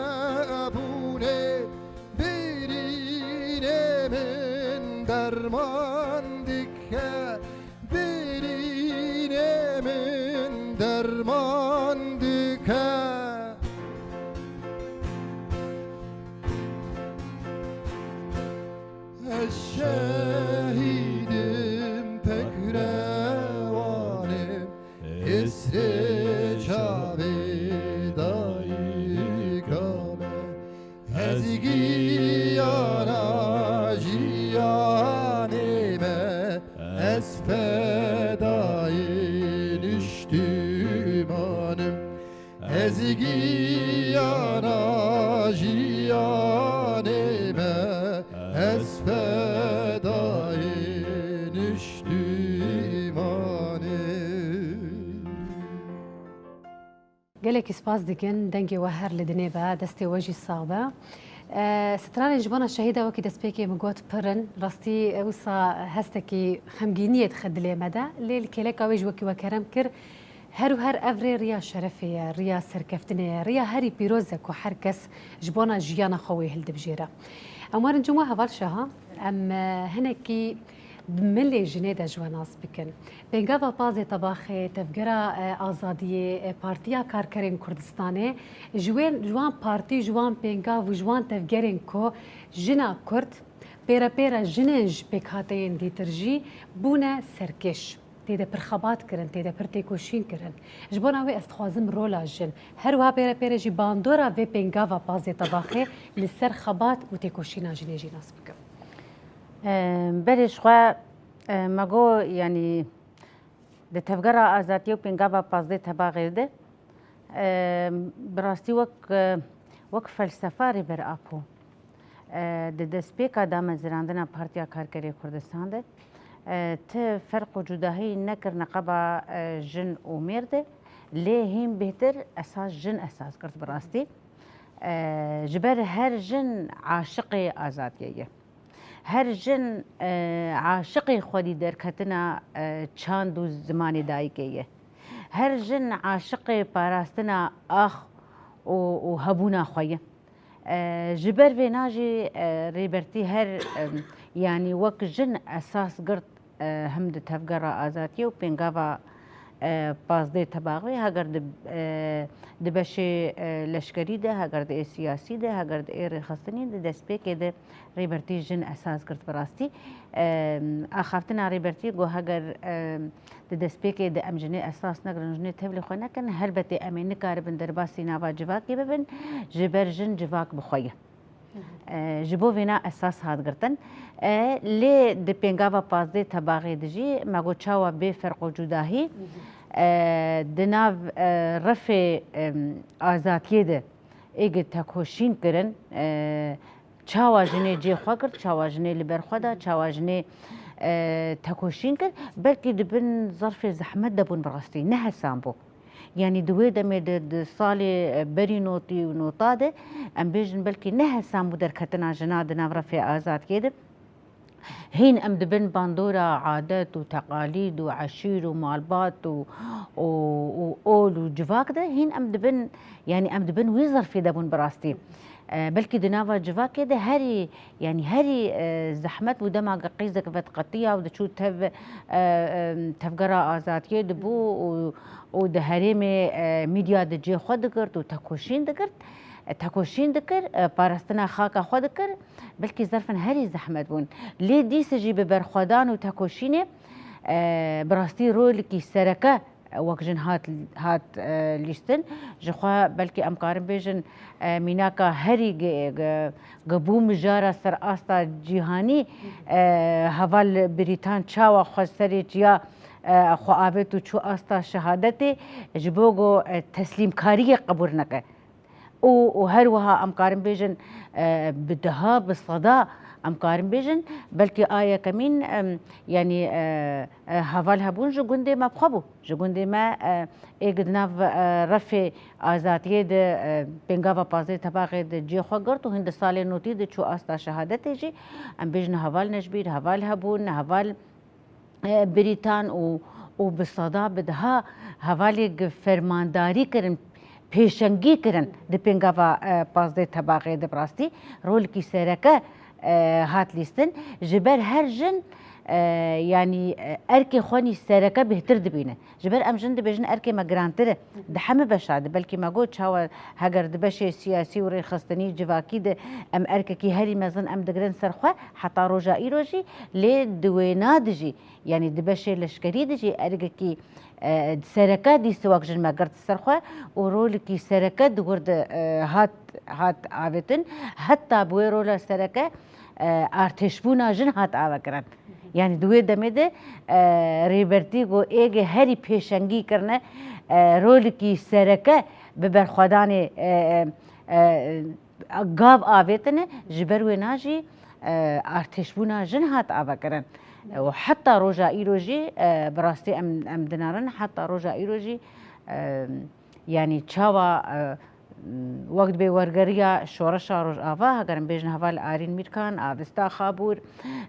bûnê. Bêrînê min derman dike, bêrînê min derman dike. Ez şehîdim pek rewanim, hêsrê çavê dayika me. Ez giyana jiyanê me, ez fedayê niştimanim. Ez giyana jiyanê me, ez fedayê niştimanim. Gelekî spas dikin, dengê we her li dinê be, destê we jî sax be. E, stranên ji bona şehîda wekî destpêkê min got pir in. Rastî, e, wisa hestekî xemgîniyê dixe dilê me de. Lê li kêleka wê jî wekî we kerem kir, her û her ev rê riya şerefê ye, riya serkeftinê ye, riya herî pîroz e ku her kes ji bona jiyana xwe wê hildibijêre. Em werin cem we heval Şaha, em, e, hinekî Di milê jinê de ji we nas bikin. Pêngava pazdeh Tebaxê, Tevgera, e, Azadiyê, e, Partiya Karkerên Kurdistanê, ji wê, ji wan partî, ji wan pêngav û ji wan tevgerên ku jina Kurd, pêre pêre jinên ji pêkhateyên dîtir jî bûne serkêş. Tê de pir xebat kirin, tê de pir têkoşîn kirin. Ji bona wê ez dixwazim rola jin, her wiha pêre pêre jî bandora vê pêngava pazdeh Tebaxê li ser xebat û têkoşîna jinê jî nas bikim. Em, berê ji xwe, em, me got, yanî, di Tevgera Azadiyê û Pêngava Pazdeh Tebaxê de, em, bi rastî wek, e, wek felsefa Rêber Apo, e, di destpêka damezirandina Partiya Karkerê Kurdistan de, e, ti ferq û cudahî nekir neqeba, e, jin û mêr de, lê hîn bêhtir esas jin esas girt bi rastî. E, ji ber her jin aşiqê azadiyê ye. Her jin, e, aşiqê xwedî derketina, e, çand û zimanê dayikê ye. Her jin aşiqê parastina ax û, û hebûna xwe ye. E, ji ber vêna jî, e, Rêbertî her, e, yanî wek jin esas girt, e, him di Tevgera Azadiyê û Pêngava, e, Pazdeh Tebaxê, heger di, e, di beşê, e, leşkerî de, heger di ê siyasî de, heger di ê rêxistinî de, destpêkê de Rêbertî jin esas girt bi rastî. E, axaftina Rêbertî got, heger, e, di destpêkê de em jinê esas negirin, jinê tevlî xwe nekin, helbetê em ê nikaribin derbasî nava civakê bibin, ji ber jin civak bi xwe ye. E, ji bo vêna esas hat girtin. E, lê di pêngava pazdeh Tebaxê de jî me got çawa bê ferq û cudahî, e, di nav, e, refê, em, azadiyê de êgê tekoşîn kirin, e, çawa jinê cê xwe girt, çawa jinê li ber xwe da, çawa jinê, e, tekoşîn kir, belkî di bin zerfê zehmet de bûn bi rastî, ne hesan bû. Yanî di wê demê de, di salê, e, berî notî û nota de, em bêjin belkî ne hesan bû derketina jina di nav refê azadiyê de. Hîn em dibin bandora adet û teqalîd û eşîr û malbat û, û, û ol û civak de, hîn em dibin, yanî em dibin wî zerfê de bûn bi rastî. E, belkî di nava civakê de herî, yanî herî, e, zehmet bû dema ku qîzek vediqetiya û diçû tev-, e, e, tevgera azadiyê dibû û, û di herêmê, e, mîdya de cê xwe digirt û tekoşîn digirt, e, tekoşîn dikir, e, parastina xaka xwe dikir, belkî zerfin herî zehmet bûn. Lê dîsa jî bi berxwedan û tekoşînê, e, bi rastî rolekî sereke wek jin hat, hat, e, lîstin. Ji xwe belkî em karin bêjin, e, mînaka herî ge-, ge-, ge bû mijara ser asta cîhanî, e, heval Brîtan çawa xwe serê çiya, e, xwe avêt û çû asta şehadetê, ji bo ku, e, teslîmkariyê qebûl neke. Û, û her wiha em karin bêjin, e, bi deha, bi seda em karin bêjin, belkî a yekemîn, em, yanî, e, e, heval hebûn ji gundê me bi xwe bû. Ji gundê me, e, êk di nav, e, refê azadiyê de, e, pêngava pazdeh Tebaxê de cihê xwe girt û hin di salê notî de çû asta şehadetê jî. Em bêjin heval Necbîr, heval hebûn, heval e, Brîtan û, û bi seda bi deha hevalê gi fermandarî kirin, pêşengî kirin di pêngava, e, pazdeh Tebaxê de bi rastî rolekî sereke, e, hat lîstin. Ji ber her jin, e, yanî, e, erkê xwe nî sereke bêhtir dibîne. Ji ber em jin dibêjin erkê me girantir e. Di hemî beşa de belkî me got çawa heger di beşê siyasî û rêxistinî civakî de em erkekî herî mezin em digirin ser xwe heta roja îro jî, lê di wêna de jî, yanî di beşê leşkerî de jî erkekî, e, sereke dî siwak jin me girt ser xwe û rolekî sereke di wir de, e, hat, hat avêtin. Heta bi wê rola sereke, e, artêşbûna jin hat avekirin. Yanî di wê demê de, e, Rêbertî got êgê herî pêşengî kirine, e, rolekî sereke bi berxwedanê, e, e, e, gav avêtine, ji ber wêna jî, e, artêşbûna jin hat avekirin. Û heta roja îro jî, e, bi rastî em, em dinarin, heta roja îro jî, e, yanî çawa, e, wek dibê wergeriya şoreşa Rojava, heger em bêjin heval Arîn Mîrkan, Avista Xabûr,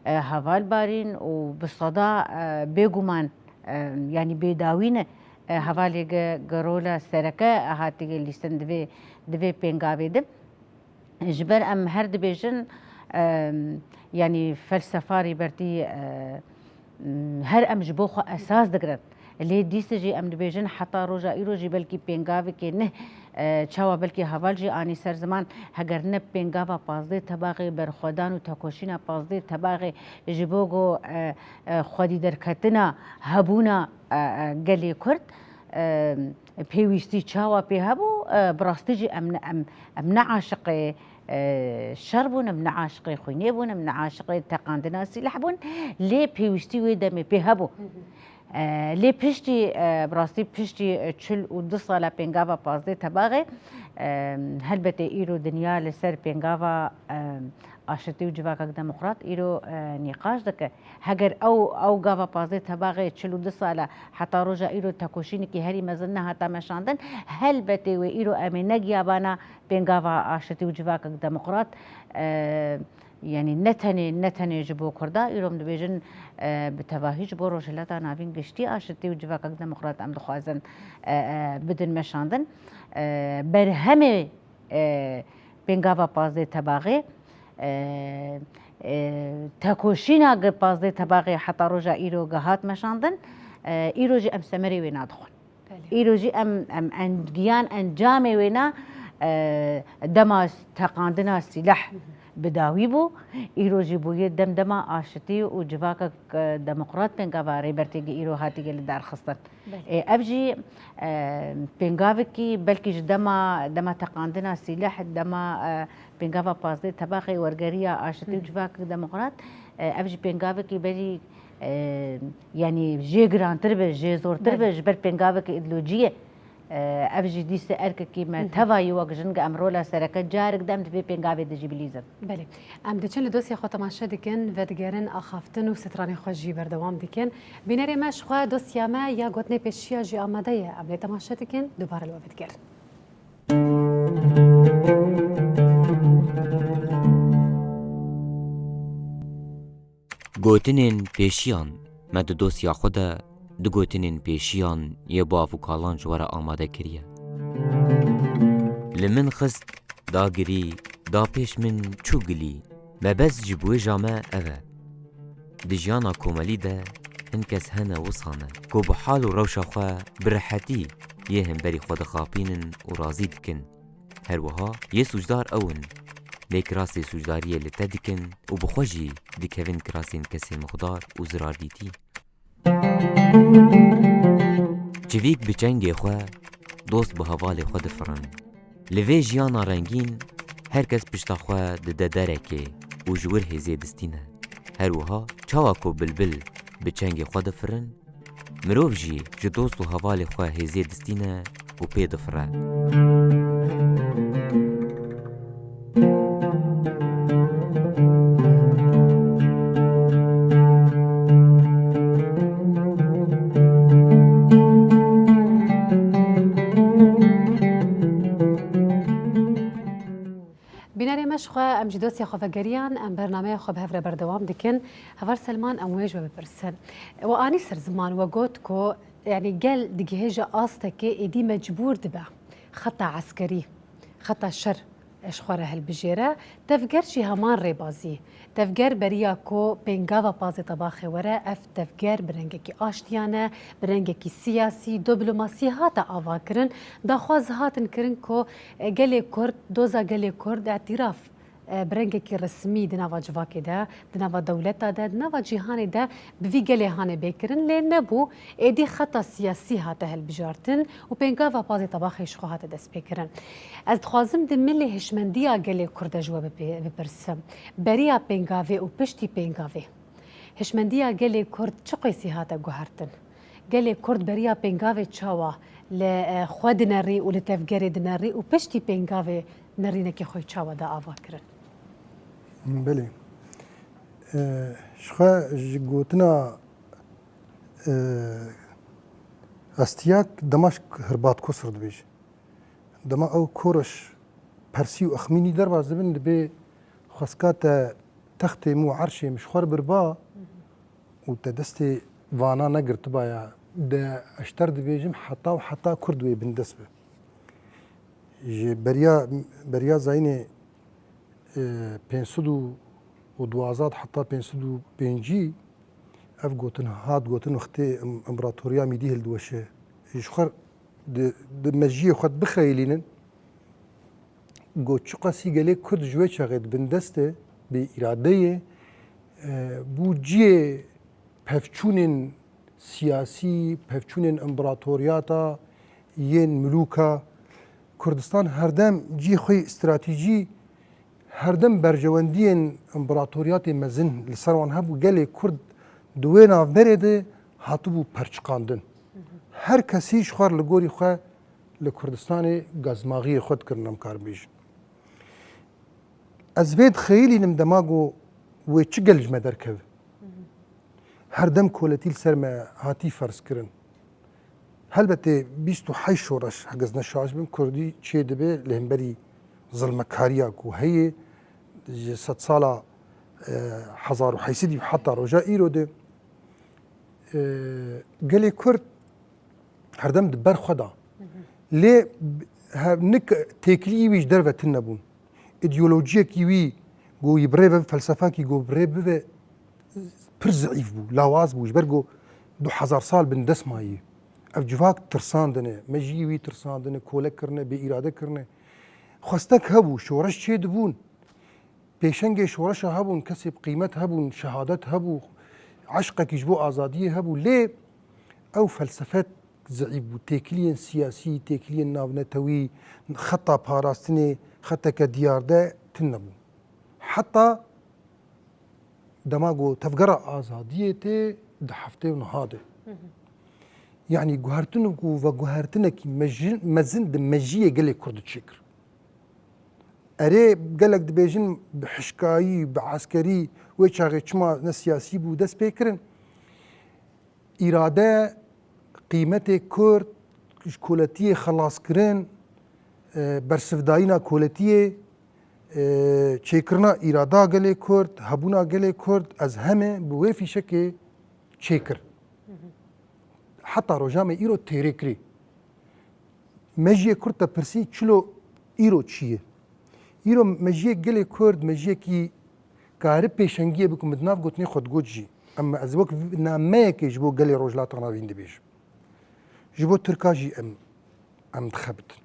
e, heval Barîn û bi seda, e, bêguman, e, yanî bêdawî ne, e, hevalê gi, gi rola sereke hatiye lîstin di vê, di vê pêngavê de. Ji ber em her dibêjin, e, yanî felsefa Rêbertî, e, her em ji bo xwe esas digirin. Lê dîsa jî em dibêjin heta roja îro jî belkî pêngavekê ne, e, çawa belkî heval jî anî ser ziman, heger ne pêngava pazdeh Tebaxê berxwedan û tekoşîna pazdeh Tebaxê ji bo ku, e, e, xwedî derketina hebûna, e, e, gelê Kurd, e, pêwîstî çawa pê hebû, e, bi rastî jî em ne, em, em ne aşiqê, e, şer bûn, em ne aşiqê xwînê bûn, em ne aşiqê teqandina sîleh bûn, lê pêwîstî wê demê pê hebû. Hı hı. E, lê piştî, e, bi rastî piştî, e, çil û du sala pêngava pazdeh Tebaxê, e, helbetê îro dinya li ser pêngava, e, aşitî û civakek demokrat îro, e, nîqaş dike. Heger ew, ew gava pazdeh Tebaxê çil û du sala heta roja îro tekoşînekî herî mezin nehata meşandin, helbetê wê îro em ê negiyabana pêngava aşitî û civakek demokrat, e, yanî ne tenê, ne tenê ji bo Kurda, îro em dibêjin, e, bi tevahî ji bo Rojhilata Navîn giştî aşitî û civakek demokrat em dixwazin, e, e, bidin meşandin. E, berhemê e, pêngava pazdeh Tebaxê, e, e, tekoşîna gi pazdeh Tebaxê heta roja îro gi hat meşandin, e, îro jî em semerê wê nadixwin. Belê. Îro jî em, em en-, giyan encamê wê na, e, dema s-, teqandina sîleh Hı hı. bi dawî bû. Îro jî bûye dem dema aşitî û civakek, e, demokrat pêngava Rêbertî gi îro hatî li dar xistin. Belê. Ê, ev jî, e, pêngavekî belkî ji dema, dema teqandina sîleh, dema, e, pêngava pazdeh Tebaxê wergeriya aşitî û Hı. civakek demokrat, e, ev jî pêngavekî berî, e, yanî jê girantir be, jê zortir Belê. be ji ber pêngavekî îdeolojiyê. E, ev jî dîse erkekî me Hı hı. tevayî wek jin ge em rola sereke carek dem di vê pêngavê de jî bilîzin. Belê. Em diçin li dosya xwe temaşe dikin, vedigerin, axaftin û stranê xwe jî berdewam dikin. Bînerê me ji xwe dosya me ya gotinê pêşiya jî amade ye. Em lê temaşe dikin, dubare li we vedigerin. Gotinên pêşiyan. Me di dosya xwe de du gotinên pêşiyan yê bav û kalan ji we re amade kiriye. Li min xist, da girî, da pêş min çû gilî. Mebest ji biwêja me ev e. Di jiyana komelî de hin kes hene wisa ne, ku bi hal û rewşa xwe bi rehetî yê hemberî xwe dixapînin û razî dikin. Her wiha yê sûcdar ew in. Lê kirasê sûcdariyê li te dikin û bi xwe jî dikevin kirasên kesên mixdar û zirardîtî. Çivîk bi çengê xwe dost bi hevalê xwe difirin. Li vê jiyana rengîn her kes pişta xwe dide derekê û ji wir hêzê distîne. Her wiha çawa ku bilbil bi çengê xwe difirin, Mirov jî ji dost û hevalê xwe hêzê distîne û pê difire. Bînerê me ji xwe, em ji dosyê xwe vegeriyan, em bernameya xwe bi hev re berdewam dikin. Heval Selman, em wê ji we bipirsin. We anî ser ziman, we got ku, yanî gel digihêje astekê êdî mecbûr dibe xeta eskerî, xeta şer ji xwe re hilbijêre. Tevger jî heman rêbazî. Tevger beriya ku pêngava pazê tebaxê were, ev tevger bi rengekî aştiyane, bi rengekî siyasî, diplomasî hate avakirin. Daxwaz hatin kirin ku, e, gelê Kurd, doza gelê Kurd, îtiraf, e, bi rengekî resmî di nava civakê de, di nava dewleta de, di nava cîhanê de bi vî gelê hane bê kirin, lê nebû. Êdî xeta siyasî hate hilbijartin û pêngava pazê tebaxê ji xwe hate destpêkirin. Ez dixwazim di milê hişmendiya gelê Kurd de ji we bipê-, bipirsim. Beriya pêngavê û piştî pêngavê, hişmendiya gelê Kurd çi qêsî hate guhertin? Gelê Kurd beriya pêngavê çawa li, e, xwe dinerî û li tevgerê dinerî û piştî pêngavê nerînekê xwe çawa da ava kirin? Belê. E, ji xwe ji gotina, e, Astiyak dema ji Hirbat Kosir dibêje. Dema ew Koreş persî û exmînî derbas dibin, dibê xwestka te textê min û erşê min ji xwe re birba û te destê vana negirtibaya, de eşter dibêjim heta û heta Kurd wê bindest be. Ji beriya, beriya zayînê, e, pênc sed û duwazdeh heta pênc sed û pêncî ev gotin hat gotin wextê im-, împaratoriya Mîdî hildiweşe. Ji xwe di, di mejiyê xwe bixeyilînin, got çiqasî gelê Kurd ji wê çaxê di bindest e, bê îrade ye, e, bû cihê pevçûnên siyasî, pevçûnên împaratoriyata yên milûka Kurdistan herdem cihê xwe yê stratejî, herdem berjewendiyên împaratoriyatê mezin li ser wan hebû. Gelê Kurd di wê navberê de hatibû perçiqandin. Her kesî ji xwe re li gorî xwe li Kurdistanê gazmaxiyê xwe dikirin, em karin bêjin. Ez vê dixeyilînim dema ku wê çi gel ji me derkeve. Her dem koletî li ser me hatî ferz kirin. Helbetê bîst û heşt şoreş, hegez ne şaş bim, kurdî çê dibe li hemberî zilmekariya ku heye ji sedsala, e, hezar û heyt sedî heta roja îro de, e, gelê Kurd herdem di ber xwe da. Lê he-, nik têkilî wî ji derve tune bûn. Îdeolojiyekî wî ku wî bi rê ve, felsefekî ku bi rê bive, pir zeîf bû, lawaz bû, ji ber ku du hezar sal bin dest mayî. Ev civak tirsandine, mejiyê wî tirsandine, kole kirine, bê îrade kirine. Xwestek hebû, şoreş çê dibûn. Pêşengê şoreşa hebûn, kesê bi qîmet hebûn, şehadet hebû, eşqekî ji bo azadiyê hebû. Lê ew felsefet zeîf bû. Têkiliyên siyasî, têkiliyên navnetewî, xeta parastinê, xeteke diyarde tune bû. Heta dema ku tevgera azadiyê tê di heftê û niha de. Yanî guhertin ku veguhertinekî mejin-, mezin di mejiyê gelê Kurd çêkir. Erê, gelek dibêjin bi hişkayî, bi eskerî, wê çaxê çima ne siyasî bû dest pê kirin. Îrade, qîmetê Kurd, ji koletiyê xelaskirin, e, bersivdayîna koletiyê, e, çêkirina îrada gelê Kurd, hebûna gelê Kurd, ez heme bi wê fîşekê çêkir. Heta roja me îro têrê kirî. Mejiyê Kurd te pirsî çilo îro çi ye? Îro mejiyê gelê Kurd, mejiyekî kari pêşengiyê bikim, min di nav gotinê xwe digot jî. Em, ez wek v-, nameyekê ji bo gelê Rojhilata Navîn dibêjim. Ji bo Tirka jî em, em dixebitin.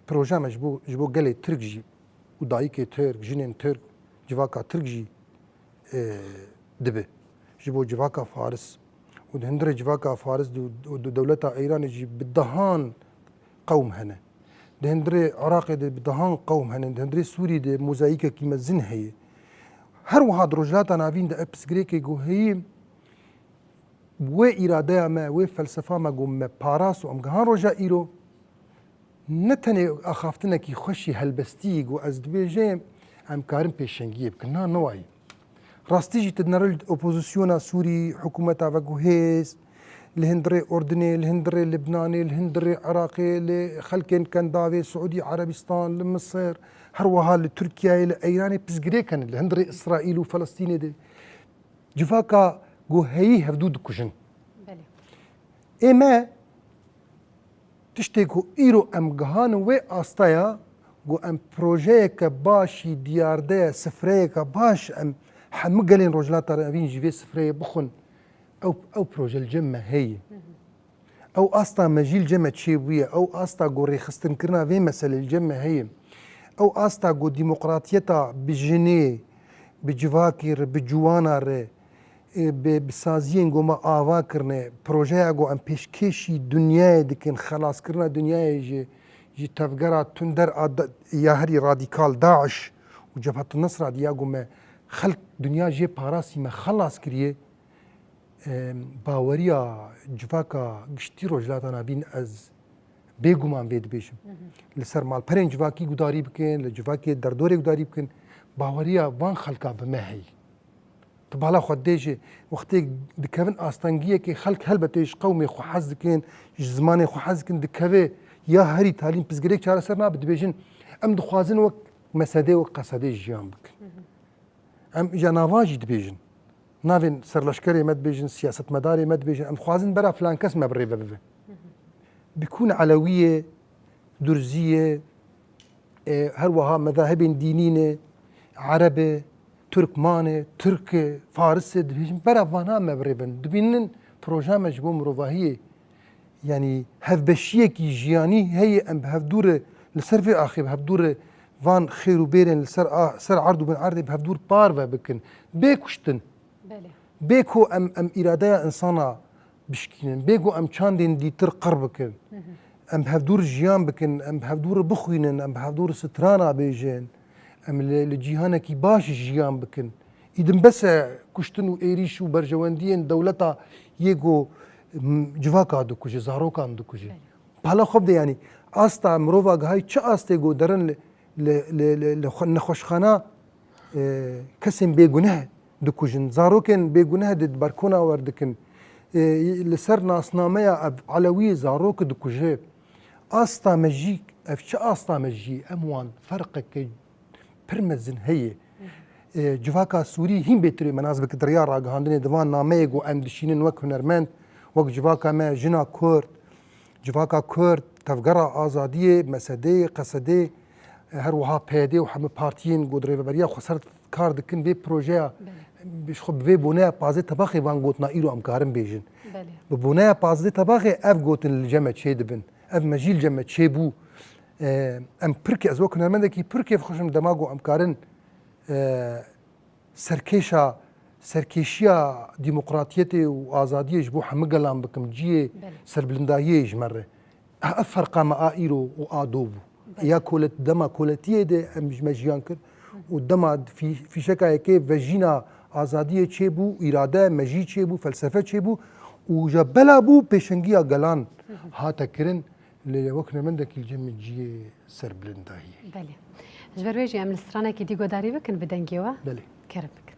Proje me ji bo, ji bo gelê Tirk jî û dayikê Tirk, jinên Tirk, civaka Tirk jî, e, dibe. Ji bo civaka Faris û di hundirê civaka Faris di, û di dewleta Îranê jî bi dehan qewm hene. Di hundirê Iraqê de bi dehan qewm hene. Di hundirê Sûrî de mozayîkekî mezin heye. Her wiha di Rojhilata Navîn de ev pirsgirêkê ku heye, wê îradeya me, wê felsefa me ku me parast û em gihan roja îro, ne tenê axaftinekî xweşî helbestî ku ez dibêjim, em karin pêşengiyê bikin. Na, ne wayî. Rastî jî tu dinere li opozisyona Sûrî, hikûmeta veguhêz, li hundirê Urdinê, li hundirê Libnanê, li hundirê Iraqê, li xelkên Kendavê, Siûdî Erebistan, li Misir, her wiha li Tirkiyeyê, li Eyranê pizgirêk hene, li hundirê Îsraîl û Felistînê de. Civaka ku heyî hevdû dikujin. Belê. Ê me tiştê ku îro em gihanin wê astaya, ku em projeyeke başî diyarde ye, sifreyeke baş em hemû gelên Rojhilata Navîn ji vê sifreyê bixwin, ew, ew proje li cem me heye. Ew asta me jî li cem me çêbûye, ew asta ku rêxistinkirina vê meselê li cem me heye. Ew asta ku demokratiyeta bi jinê, bi civakê re, bi ciwana re, e, bi, bi saziyên ku me ava kirine, projeya ku em pêşkêşî dinyayê dikin, xelaskirina dinyayê ji, ji tevgera tunder a da-, ya herî radîkal DAIŞ û Cebhetul Nusra diya ku me xelk dinya jê parastî me xelas kiriye, e, baweriya civaka giştî Rojhilata Navîn ez bêguman vê dibêjim. Li ser malperên civakî gudarî bikin, li civakê derdorê gudarî bikin, baweriya van xelka bi me heye. Tu bala xwe dê jî wextê dikevin astengiyekê xelk helbetê ji qewmê xwe hez dikin, ji zimanê xwe hez dikin, dikeve ya herî talîn pirsgirêk çareser nabe, dibêjin, em dixwazin wek mesedê, wek qesedê jiyan bikin. Em îja nava jî dibêjin. Navên serleşkerê me dibêjin, siyasetmedarê me dibêjin, em dixwazin bera filan kes me bi rê ve bibe. Bikûn Elewî ye, Durzî ye, e, her wiha mezahibên dînî ne, Ereb e, Turkman e, Tirk e, Faris e, dibêjin bera vana me bi rê bin. Dibînin proja me ji bo mirovahiyê, yanî hevbeşiyekî jiyanî heye, em bi hevdû re li ser vê axê, bi hevdû re van xêr û bêrên li ser a-, ser erd û bin erdê bi hevdû re parve bikin. Bê kuştin. Belê. Bê ku em, em îradeya insana bişkînin, bê ku em çandên dîtir qir bikin, em bi hevdû re jiyan bikin, em bi hevdû re bixwînin, em bi hevdû re strana bêjin, em li, li cîhanekî baş jiyan bikin. Îdin bes e kuştin û êrîş û berjewendiyên dewleta yê ku, m, civaka dikuje, zarokan dikuje. Belê. Pala xwe bide, yanî asta mirova gihayî çi astê ku derin li, li, li, li, li xwe-, nexweşxana, e, kesên bêguneh dikujin, zarokên bêguneh di berkona wer dikin. E, li ser nasnameya ev Elewî zarok dikuje. Asta me jî, ev çi asta me jî, em wan ferqeke pir mezin heye. E, civaka Sûrî hîn bêtirê me nas bike di riya ragihandinê di van nameyê ku em dişînin wek hunermend, wek civaka me, jina Kurd, civaka Kurd, Tevgera Azadiyê, MSD'yê, QSD'ê, e, her wiha PYD'ê û hemû partiyên ku di rêveberiya xweser kar dikin vê projeya, Belê. Bi xwe bi vê boneya pazdeh tebaxê van gotina îro em karin bêjin. Belê. Bi boneya pazdeh tebaxê ev gotin li cem me çê dibin. Ev me jî li cem me çêbû. E, em pir kê-, ez wek hunermendekî pir kêfxweş im dema ku em karin, e, serkêşa, serkêşiya demokratiyetê û azadiyê ji bo hemû gelan bikim, cihê Belê. serbilindahiyê ji me re. Ev ferqa me a îro û a do bû. Belê. Ya kolet-, dema koletiyê de em ji me jiyan kir û dema fî-, fîşeka yekê vejîna azadiyê çêbû, îrade, mejî çêbû, felsefe çêbû û ja bela bû pêşengiya gelan hate kirin. Lê wek hunermendekî li cem min cihê serbilind dahiyê. Belê. Ji ber wê jî em li stranekî dî guhdarî bikin bi dengê we. Belê. Kerem bikin.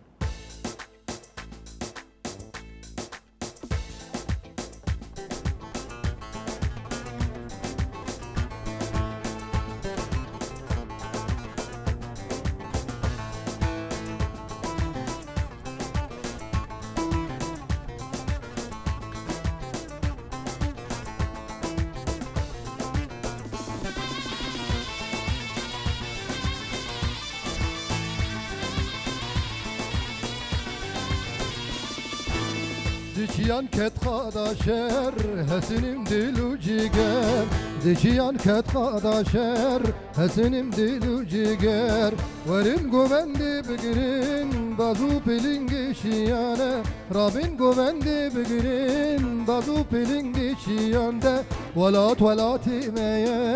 Diçiyan ket xada şer, hesinim dil û ciger. Diçiyan ket xada şer, hesinim dil û ciger. Werin govendê bigirin, baz û pilingê şiyane. Rabin govendê bigirin, baz û pilingê şiyande. Welat welatê me ye,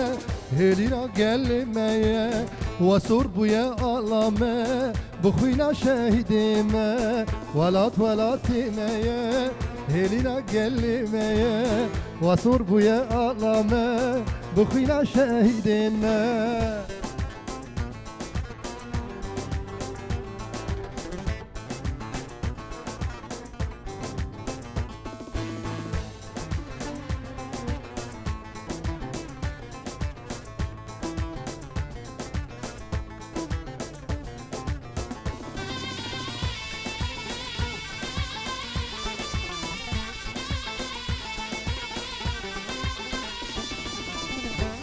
hêlîna gelê me ye. Wa sor bûye ala me, bi xwîna şehîdê me. Welat welatê me ye, hêlîna gelê me ye. Wa sor bûye ala me, bi xwîna şehîdên me.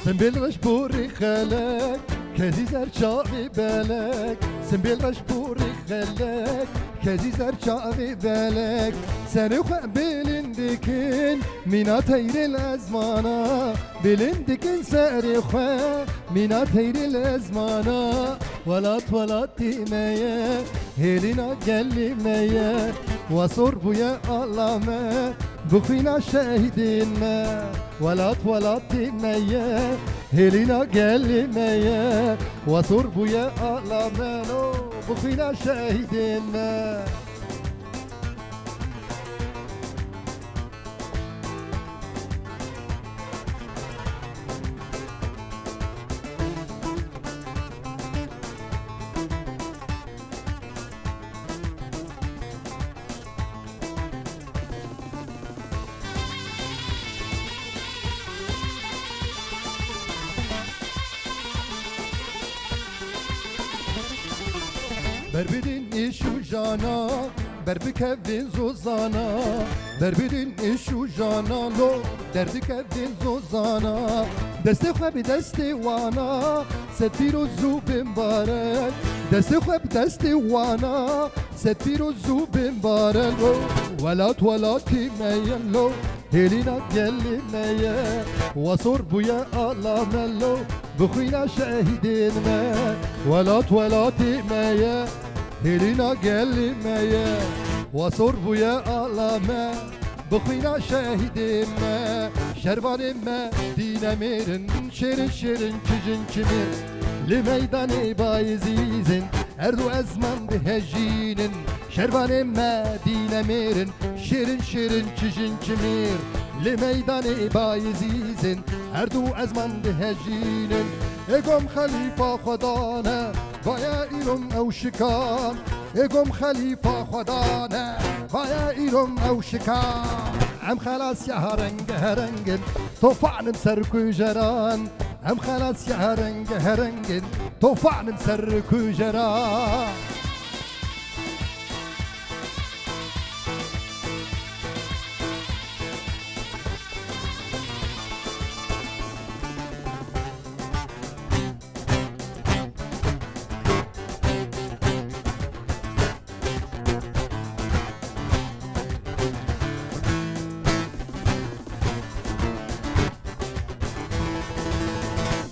Simbêl reş borî xelek, kezî zer çavê belek. Simbêl reş borî xelek, kezî zer çavê belek. Serê xwe bilind dikin, mîna teyrê li ezmana. Bilind dikin serê xwe, mîna teyrê li ezmana. Welat welatê me ye, hêlîna gelê me ye. Wa sor bûye ala me, bi xwîna şehîdên me. Welat welatê me ye, hêlîna gelê me ye. Wa sor bûye ala me lo, bi xwîna şehîdên me. Ber bidin îş û jana, ber bikevin zozana. Ber bidin îş û jana lo, derdikevin zozana. Destê xwe bi destê wana, sed pîroz û bimbarek. Destê xwe bi destê wana, sed pîroz û bimbarek. Welat welatî me ye lo, hêlîna gelê me ye. Wa sor bûye ala me lo, bi xwîna şehîdên me. Welat welatî me ye, hêlîna gelê me ye. Wa sor bûye ala me, bi xwîna şehîdên me. Şervanên me dîne mêrin, şêrin şêrin çijin çimîr. Li meydanê Bayezîzin, erd û ezman dihejînin. Şervanê me dîne mêrin, şêrin şêrin çijin çimîr. Li meydanê Bayezîzin, erd û ezman dihejînin. Ê gom xelîfa xwe dane, vaye îrom ew şikan. Ê gom xelîfa xwe dane, vaye îrom ew şikan. Em xelasiya renge rengin, tofanim ser kujeran. Em xelasiya renge rengin, tofanim ser kujeran.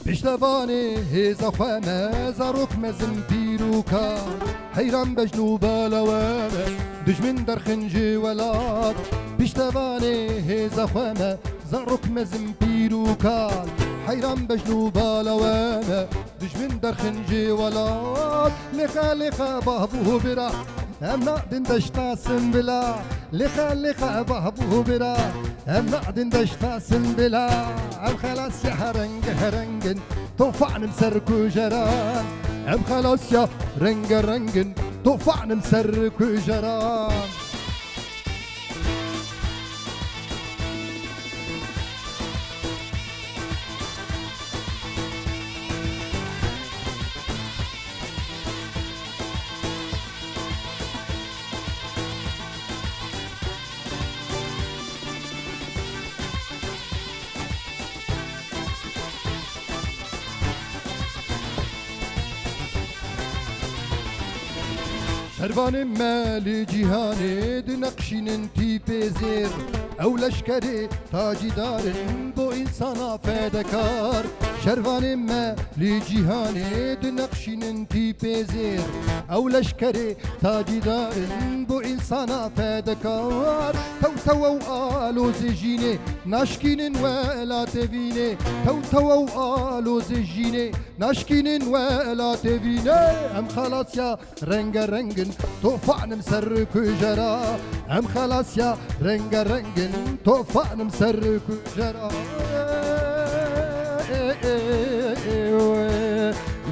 Piştevanê hêza xwe me, zarok mezin pîroka. Heyran bejn û bala we me, dijmin derxin ji welat. Piştevanê hêza xwe me, zarok mezin pîroka. Heyran bejn û bala we me, dijmin derxin ji welat. Lêxe lêxe bah bû bira, em nadin deşta Simbila. Lêxe lêxe bah bû bira, em nadin deşta Simbila. Em xelasiya renge rengin, tofanim ser kujeran. Em xelasiya renge rengin, tofanim ser kujeran. Şervanên me li cîhanê dineqşînin tîpê zêr. Ew leşkerê tacîdar in bo însana fedekar. Şervanê me li cîhanê dineqşînin tîpê zêr. Ew leşkerê tacîdar in bo însana fedekar. Tewtewe û alozê jînê naşkînin welatê vînê. Tewtewe û alozê jînê naşkînin welatê vînê. Em xelasya rengerengin, tofanim ser kujera. Em xelasya rengerengin, tofanim ser kujera.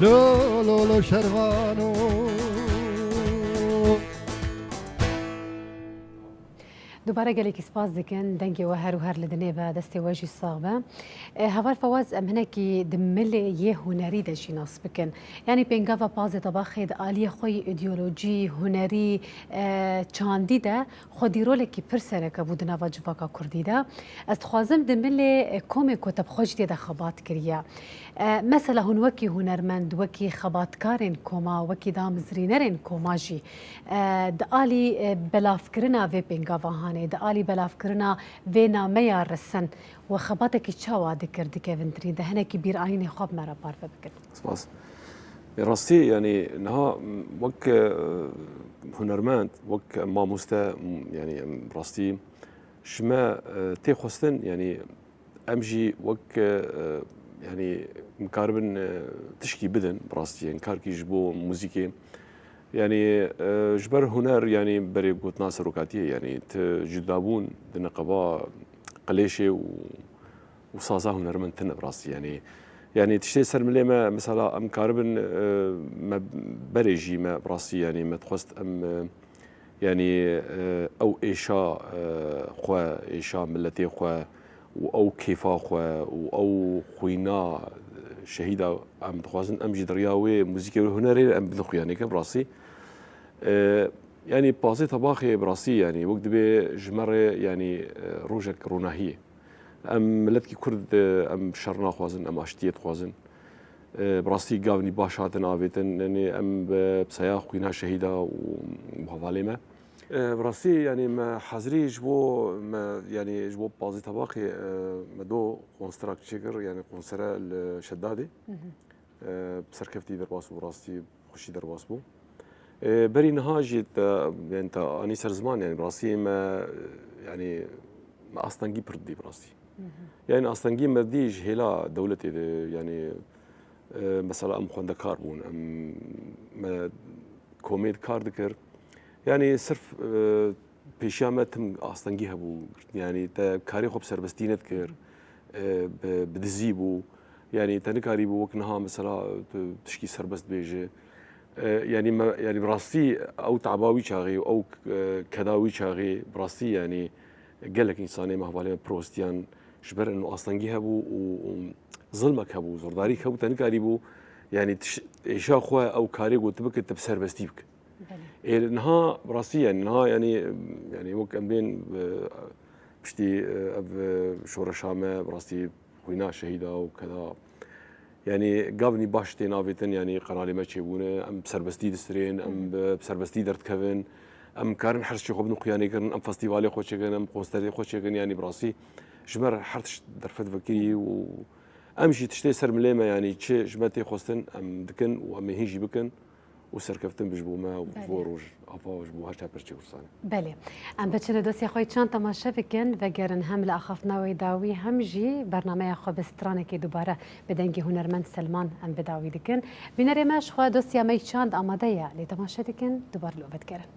Lo, lo, lo, şervano. Dubare gelekî spas dikin, dengê we her û her li dinê be, destê we jî sax be. E, Heval Fawaz, em hinekî di milê yê hunerî de jî nas bikin. Yanî pêngava Pazê Tebaxê di aliyê xwe yî îdeolojî, hunerî, e, çandî de xwedî rolekî pir sereke bû di nava civaka kurdî de. Ez dixwazim di milê, e, komê ku te bi xwe jî tê de xebat kiriye. E, mesela hûn wekî hunermend, wekî xebatkarên koma, wekî damezrînerên koma jî, e, di alî, e, belavkirina vê pêngava hanê, di alî belavkirina vê nameya resen we xebatekî çawa dikir, dikevintirî, di hinekî bîranînê xwe bi me re parve bikin? Spas. Bi rastî, yanî niha, m, wek, e, hunermend, wek mamoste, m, yanî em rastî ji me, e, tê xwestin, yanî em jî wek, e, yanî em karibin, e, tişkî bidin, bi rastî, yanî karkî ji bo muzîkê. Yanî, e, ji ber huner, yanî berê gotina serokatiyê, yanî tu cudabûn di niqeba qilêşê û, û saza hunermend tune, bi rastî, yanî, yanî tiştê ser milê me, mesela, em karibin, e, me berê jî me, bi rastî, yanî me dixwest em, e, yanî, e, ew êşa, e, xwe, êşa miletê xwe û ew kêfa xwe û ew xwîna şehîda em dixwazin, em jî di riya wê muzîkê wê hunerê em bidin xuyanê ke, bi rastî. E, yanî Pazê Tebaxê, bi rastî, yanî wek dibê ji me re, yanî, e, rojek ronahiyê. Em miletkî Kurd, e, em şer naxwazin, em aştiyê dixwazin. E, bi rastî gavnî baş hatin avêtin, yanî em bi, bi saya xwîna şehîda û, û hevalê me. E, bi rastî, yanî me hazirî ji bo me, yanî ji bo Pazê Tebaxê, e, me do konserak çêkir, yanî konsere li Şedadê. Hı hı. E, bi serkeftî derbas bû, rastî xweşî derbas bû. E, berî niha jî te, yanî te anî ser ziman, yanî bi rastî me, yanî me astengî pir didî bi rastî. Hı hı. Yanî astengî me dî ji hêla dewletê de, yanî, e, mesela em xwendekar bûn, em me komê kar dikir. Yanî sirf, e, pêşiya me tim astengî hebû. Yanî te karê xwe bi serbestî nedikir, e, bi, bi dizî bû. Yanî te nikarîbû wek niha mesela tu tişkî serbest bêje. E, yanî me, yanî bi rastî ew taba wî çaxê û ew, e, keda wî çaxê bi rastî yanî gelek însanê me, hevalê me pir westiyan ji ber eno astengî hebû û, û zilmek hebû, zordarîk hebû, te nikarîbû yanî tiş-, êşa xwe ew karê ku tu bike, tu bi serbestî bike. Belê. Ê, niha bi rastî, yanî niha, yanî, yanî wek em bên, e, piştî, e, ev, e, şoreşa me bi rastî xwîna şehîda û keda, yanî gavnî baş tên avêtin, yanî qeralê me çêbûne, em bi serbestî distirên, em bi, bi serbestî derdikevin, em karin her tiştê xwe bidin xuyanê kirin, em festîvalê xwe çêkin, em konsertê xwe çêkin, yanî bi rastî ji me re her tişt derfet vekirî û em jî tiştê ser milê me, yanî çi ji me tê xwestin, em dikin û em ê hîn jî bikin. û serkeftin bi ji bo me û ji bo Belê. Rojava û ji bo her çar parçeyê Kurdistanê. Belê. Em biçine dosya xwe yê çand temaşe bikin, vegerin hem li axaftina wê dawî hem jî bernameya xwe bi stranekê dubare bi dengê hunermend Selman em bi dawî dikin. Bînerê me ji xwe dosya me yê çand amade ye, lê temaşe dikin, dubar li we vedigerin.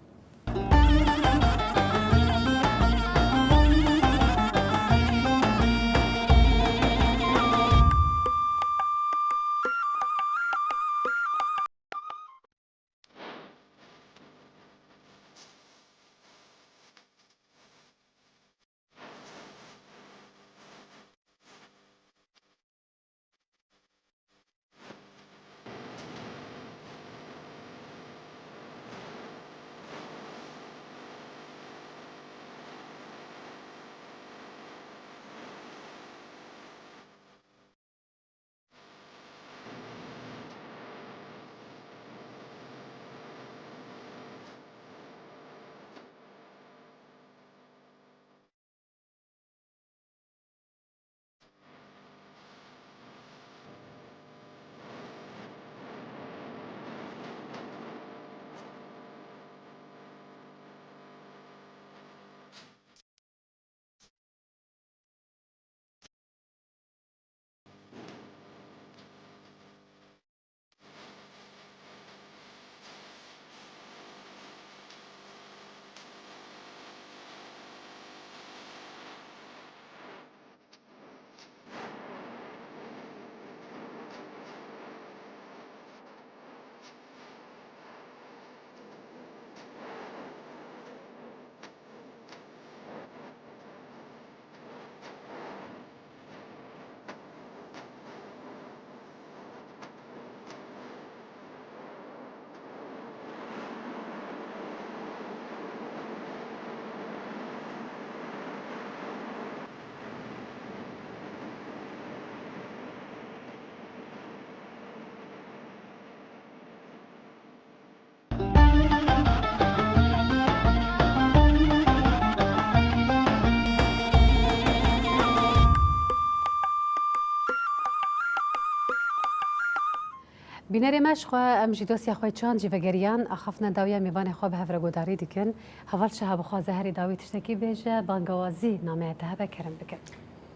Bînerê me, ji xwe em jî dosya xwe çand jî vegeriyan, axaftina dawiya mêvanê xwe bi hev re guhdarî dikin. Heval Şaha, bixwaze herî dawî tiştekî bêje, bangawazî nameya te hebe kerem bikin.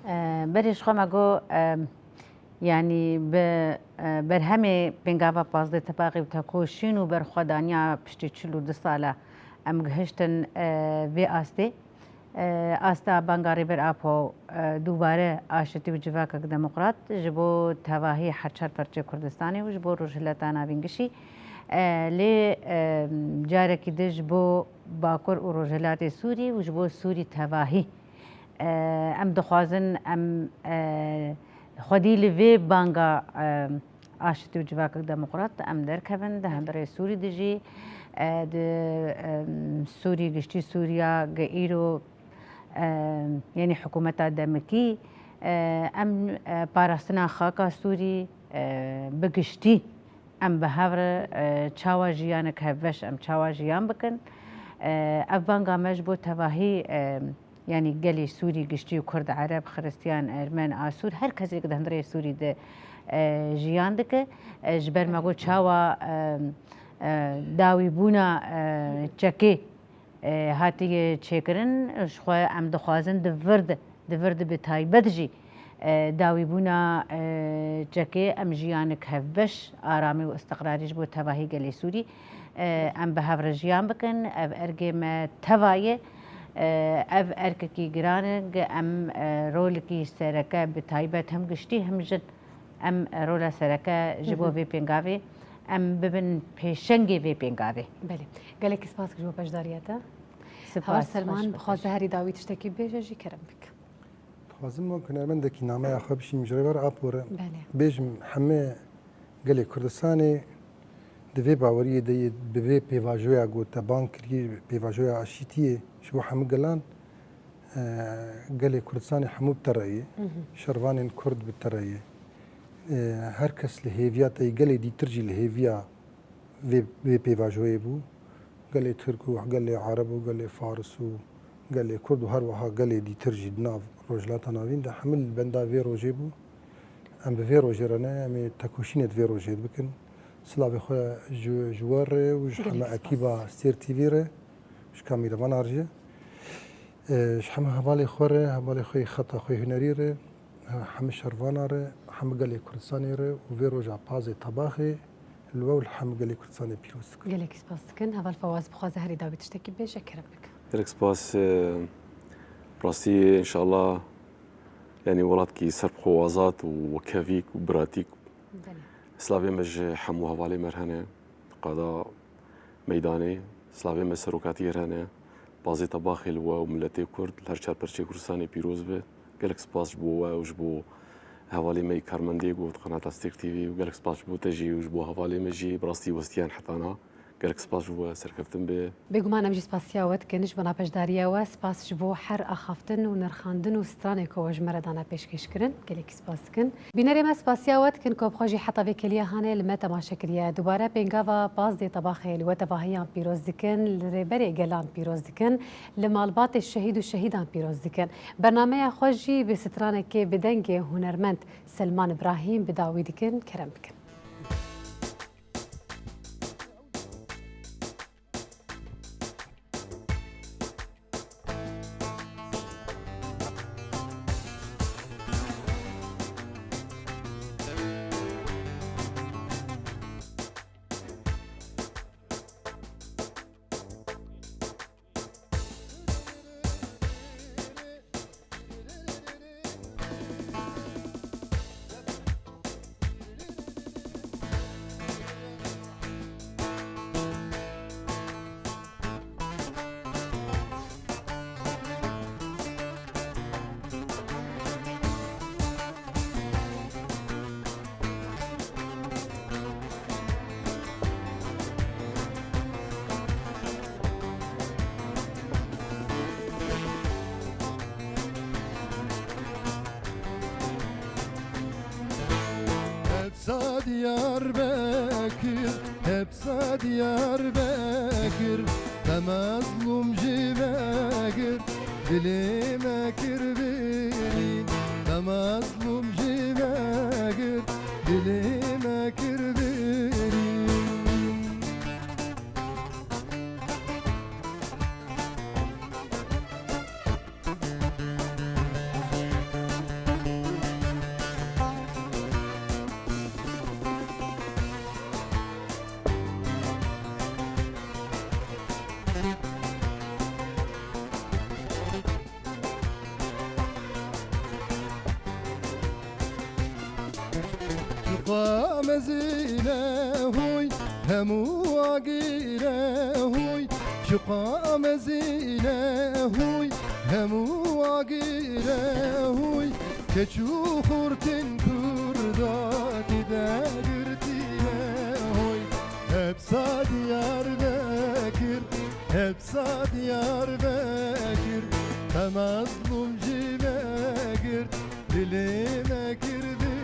E, berê ji xwe me got, e, yanî bi, e, berhemê pêngava pazdeh tebaxê û tekoşîn û berxwedaniya piştî çil û du sala em gihiştin, e, vê astê. E, asta banga Rêber Apo, e, dubare aşitî û civakek demokrat ji bo tevahî her çar perçê Kurdistanê û ji bo Rojhilata Navîn gişî, e, lê, e, carekî din ji bo Bakur û Rojhilatê Sûrî û ji bo Sûrî tevahî. E, em dixwazin em, e, xwedî li vê banga, e, aşitî û civakek demokrat em derkevin, di hemberê Sûrî de jî, e, di, e, Sûrî giştî Sûriya ge îro, e, yanî hikûmeta demikî, e, em, e, parastina xaka Sûrî, e, bi giştî em bi hev re, e, çawa jiyanek hevbeş em çawa jiyan bikin. E, ev banga me ji bo tevahî, e, yanî gelê Sûrî giştî, Kurd, Ereb, Xiristiyan, Ermen, Asûr, her kesê ku di hundirê Sûrî de, e, jiyan dike. E, ji ber me got çawa, e, e, dawîbûna, e, çekê, e, hatiye çêkirin, ji xwe em dixwazin di vir de, di vir de bi taybet jî, e, dawîbûna, e, çekê em jiyanek hevbeş, aramî û istiqrarî ji bo tevahî gelê Sûrî, e, em bi hev re jiyan bikin. Ev ergê me teva ye. E, ev erkekî giran e, em, e, rolekî sereke bi taybet hem giştî hem jin em, e, rola sereke ji bo vê pêngavê em bibin pêşengê vê pêngavê. Belê. Gelekî spas ji bo beşdariya te. Spas, Heval Selman, bixwaze herî dawî tiştekî bêje jî kerem bik. Dixwazim wek hunermendekî nameya xwe bişînim ji Rêber Apo re. Belê. Bêjim heme gelê Kurdistanê di vê baweriyê de yê, bi vê pêvajoya ku te bang kirî, pêvajoya aşîtiyê ji bo hemû gelan, e, gelê Kurdistanê hemû bi te re yê. Şervanên Kurd bi te re yê. E, her kes li hêviya te yê, gelê dîtir jî li hêviya vê, vê pêvajoyê bû. Gelê Tirk û gelê Ereb û gelê Faris û gelê Kurd û her wiha gelê dîtir jî di nav Rojhilata Navîn de hemû li benda vê rojê bû. Em bi vê rojê re ne, em ê tekoşînê di vê rojê de bikin. Silavê xwe ji, ji we re û ji heme ekîba Sêr T V re, ji kamîrevanan re jî. E, ji hemû hevalê xwe re, hevalê xwe yê xeta xwe yê hunerî re, hemû şervana re, hemû gelê Kurdistanê re û vê roja pazê tebaxê li we û li hemû gelê Kurdistanê pîroz dikim. Gelekî spas dikin. Heval Fawaz, bixwaze herî dawî tiştekî bêje, kerem bike. Gelek spas, e, rastî, înşallah, yanî welatkî serbixwe û azad û wekhevîk û biratîk. Belê. Silavê me ji hemû hevalê me re hene. Qada meydanê, silavê me serokatiyê re hene. Pazê tebaxê li we û miletê Kurd, li her çar perçê Kurdistanê pîroz be. Gelek spas ji bo we û ji bo hevalê me yê karmendê ku di qenata Stêrk T V û gelek spas ji bo te jî û ji bo hevalê me jî, bi rastî westiyan heta niha. Gelek spas ji we, serkeftin be. Bêguman em jî spasiya we dikin ji bona beşdariya we. Spas ji bo her axaftin û nirxandin û stranê ku we ji me re dane pêşkêş kirin. Gelekî spas dikin. Bînerê me, spasiya we dikin ku bi xwe jî heta vê kêliya hanê li me temaşe kiriye. Dubare pêngava pazdeh tebaxê li we tevahiyan pîroz dikin, li rêberê gelan pîroz dikin, li malbatê şehîd û şehîdan pîroz dikin. Bernameya xwe jî bi stranekê bi dengê hunermend Selman Ibrahîm bi dawî dikin. Kerem bikin. Hepsa Diyarbekir, hepsa Diyarbekir, te mezlûm jî vegir, dilê me kir birîn, te mezlûm jî vegir, dilê me kir birîn. Mezîne hûy, hemû agîre hûy, çiqa mezîne hûy, hemû agîre hûy, keç û xurtên Kurda tê de girtîne hûy. Hepsa Diyarbekir, hepsa Diyarbekir, te mezlûm jî vegirt, dilê me kir birîn.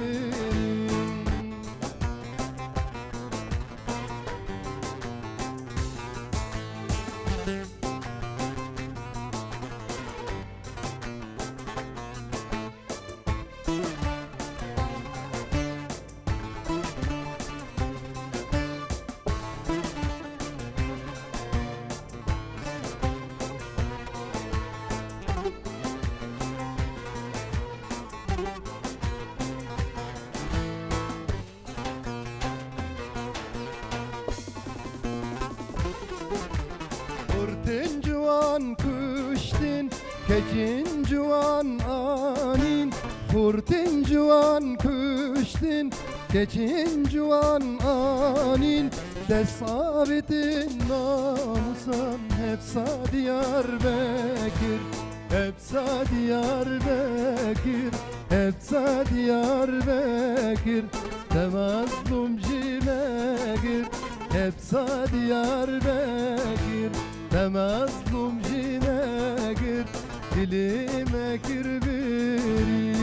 Xurtên ciwan kuştin, keçên ciwan anîn. Xurtên ciwan kuştin, keçên ciwan anîn. Dest avêtin namusan hepsa Diyarbekir. Hepsa Diyarbekir, hepsa Diyarbekir, te mezlûm jî vegirt. Hepsa Diyarbekir, te mezlûm jî vegirt, dilê me kir birîn.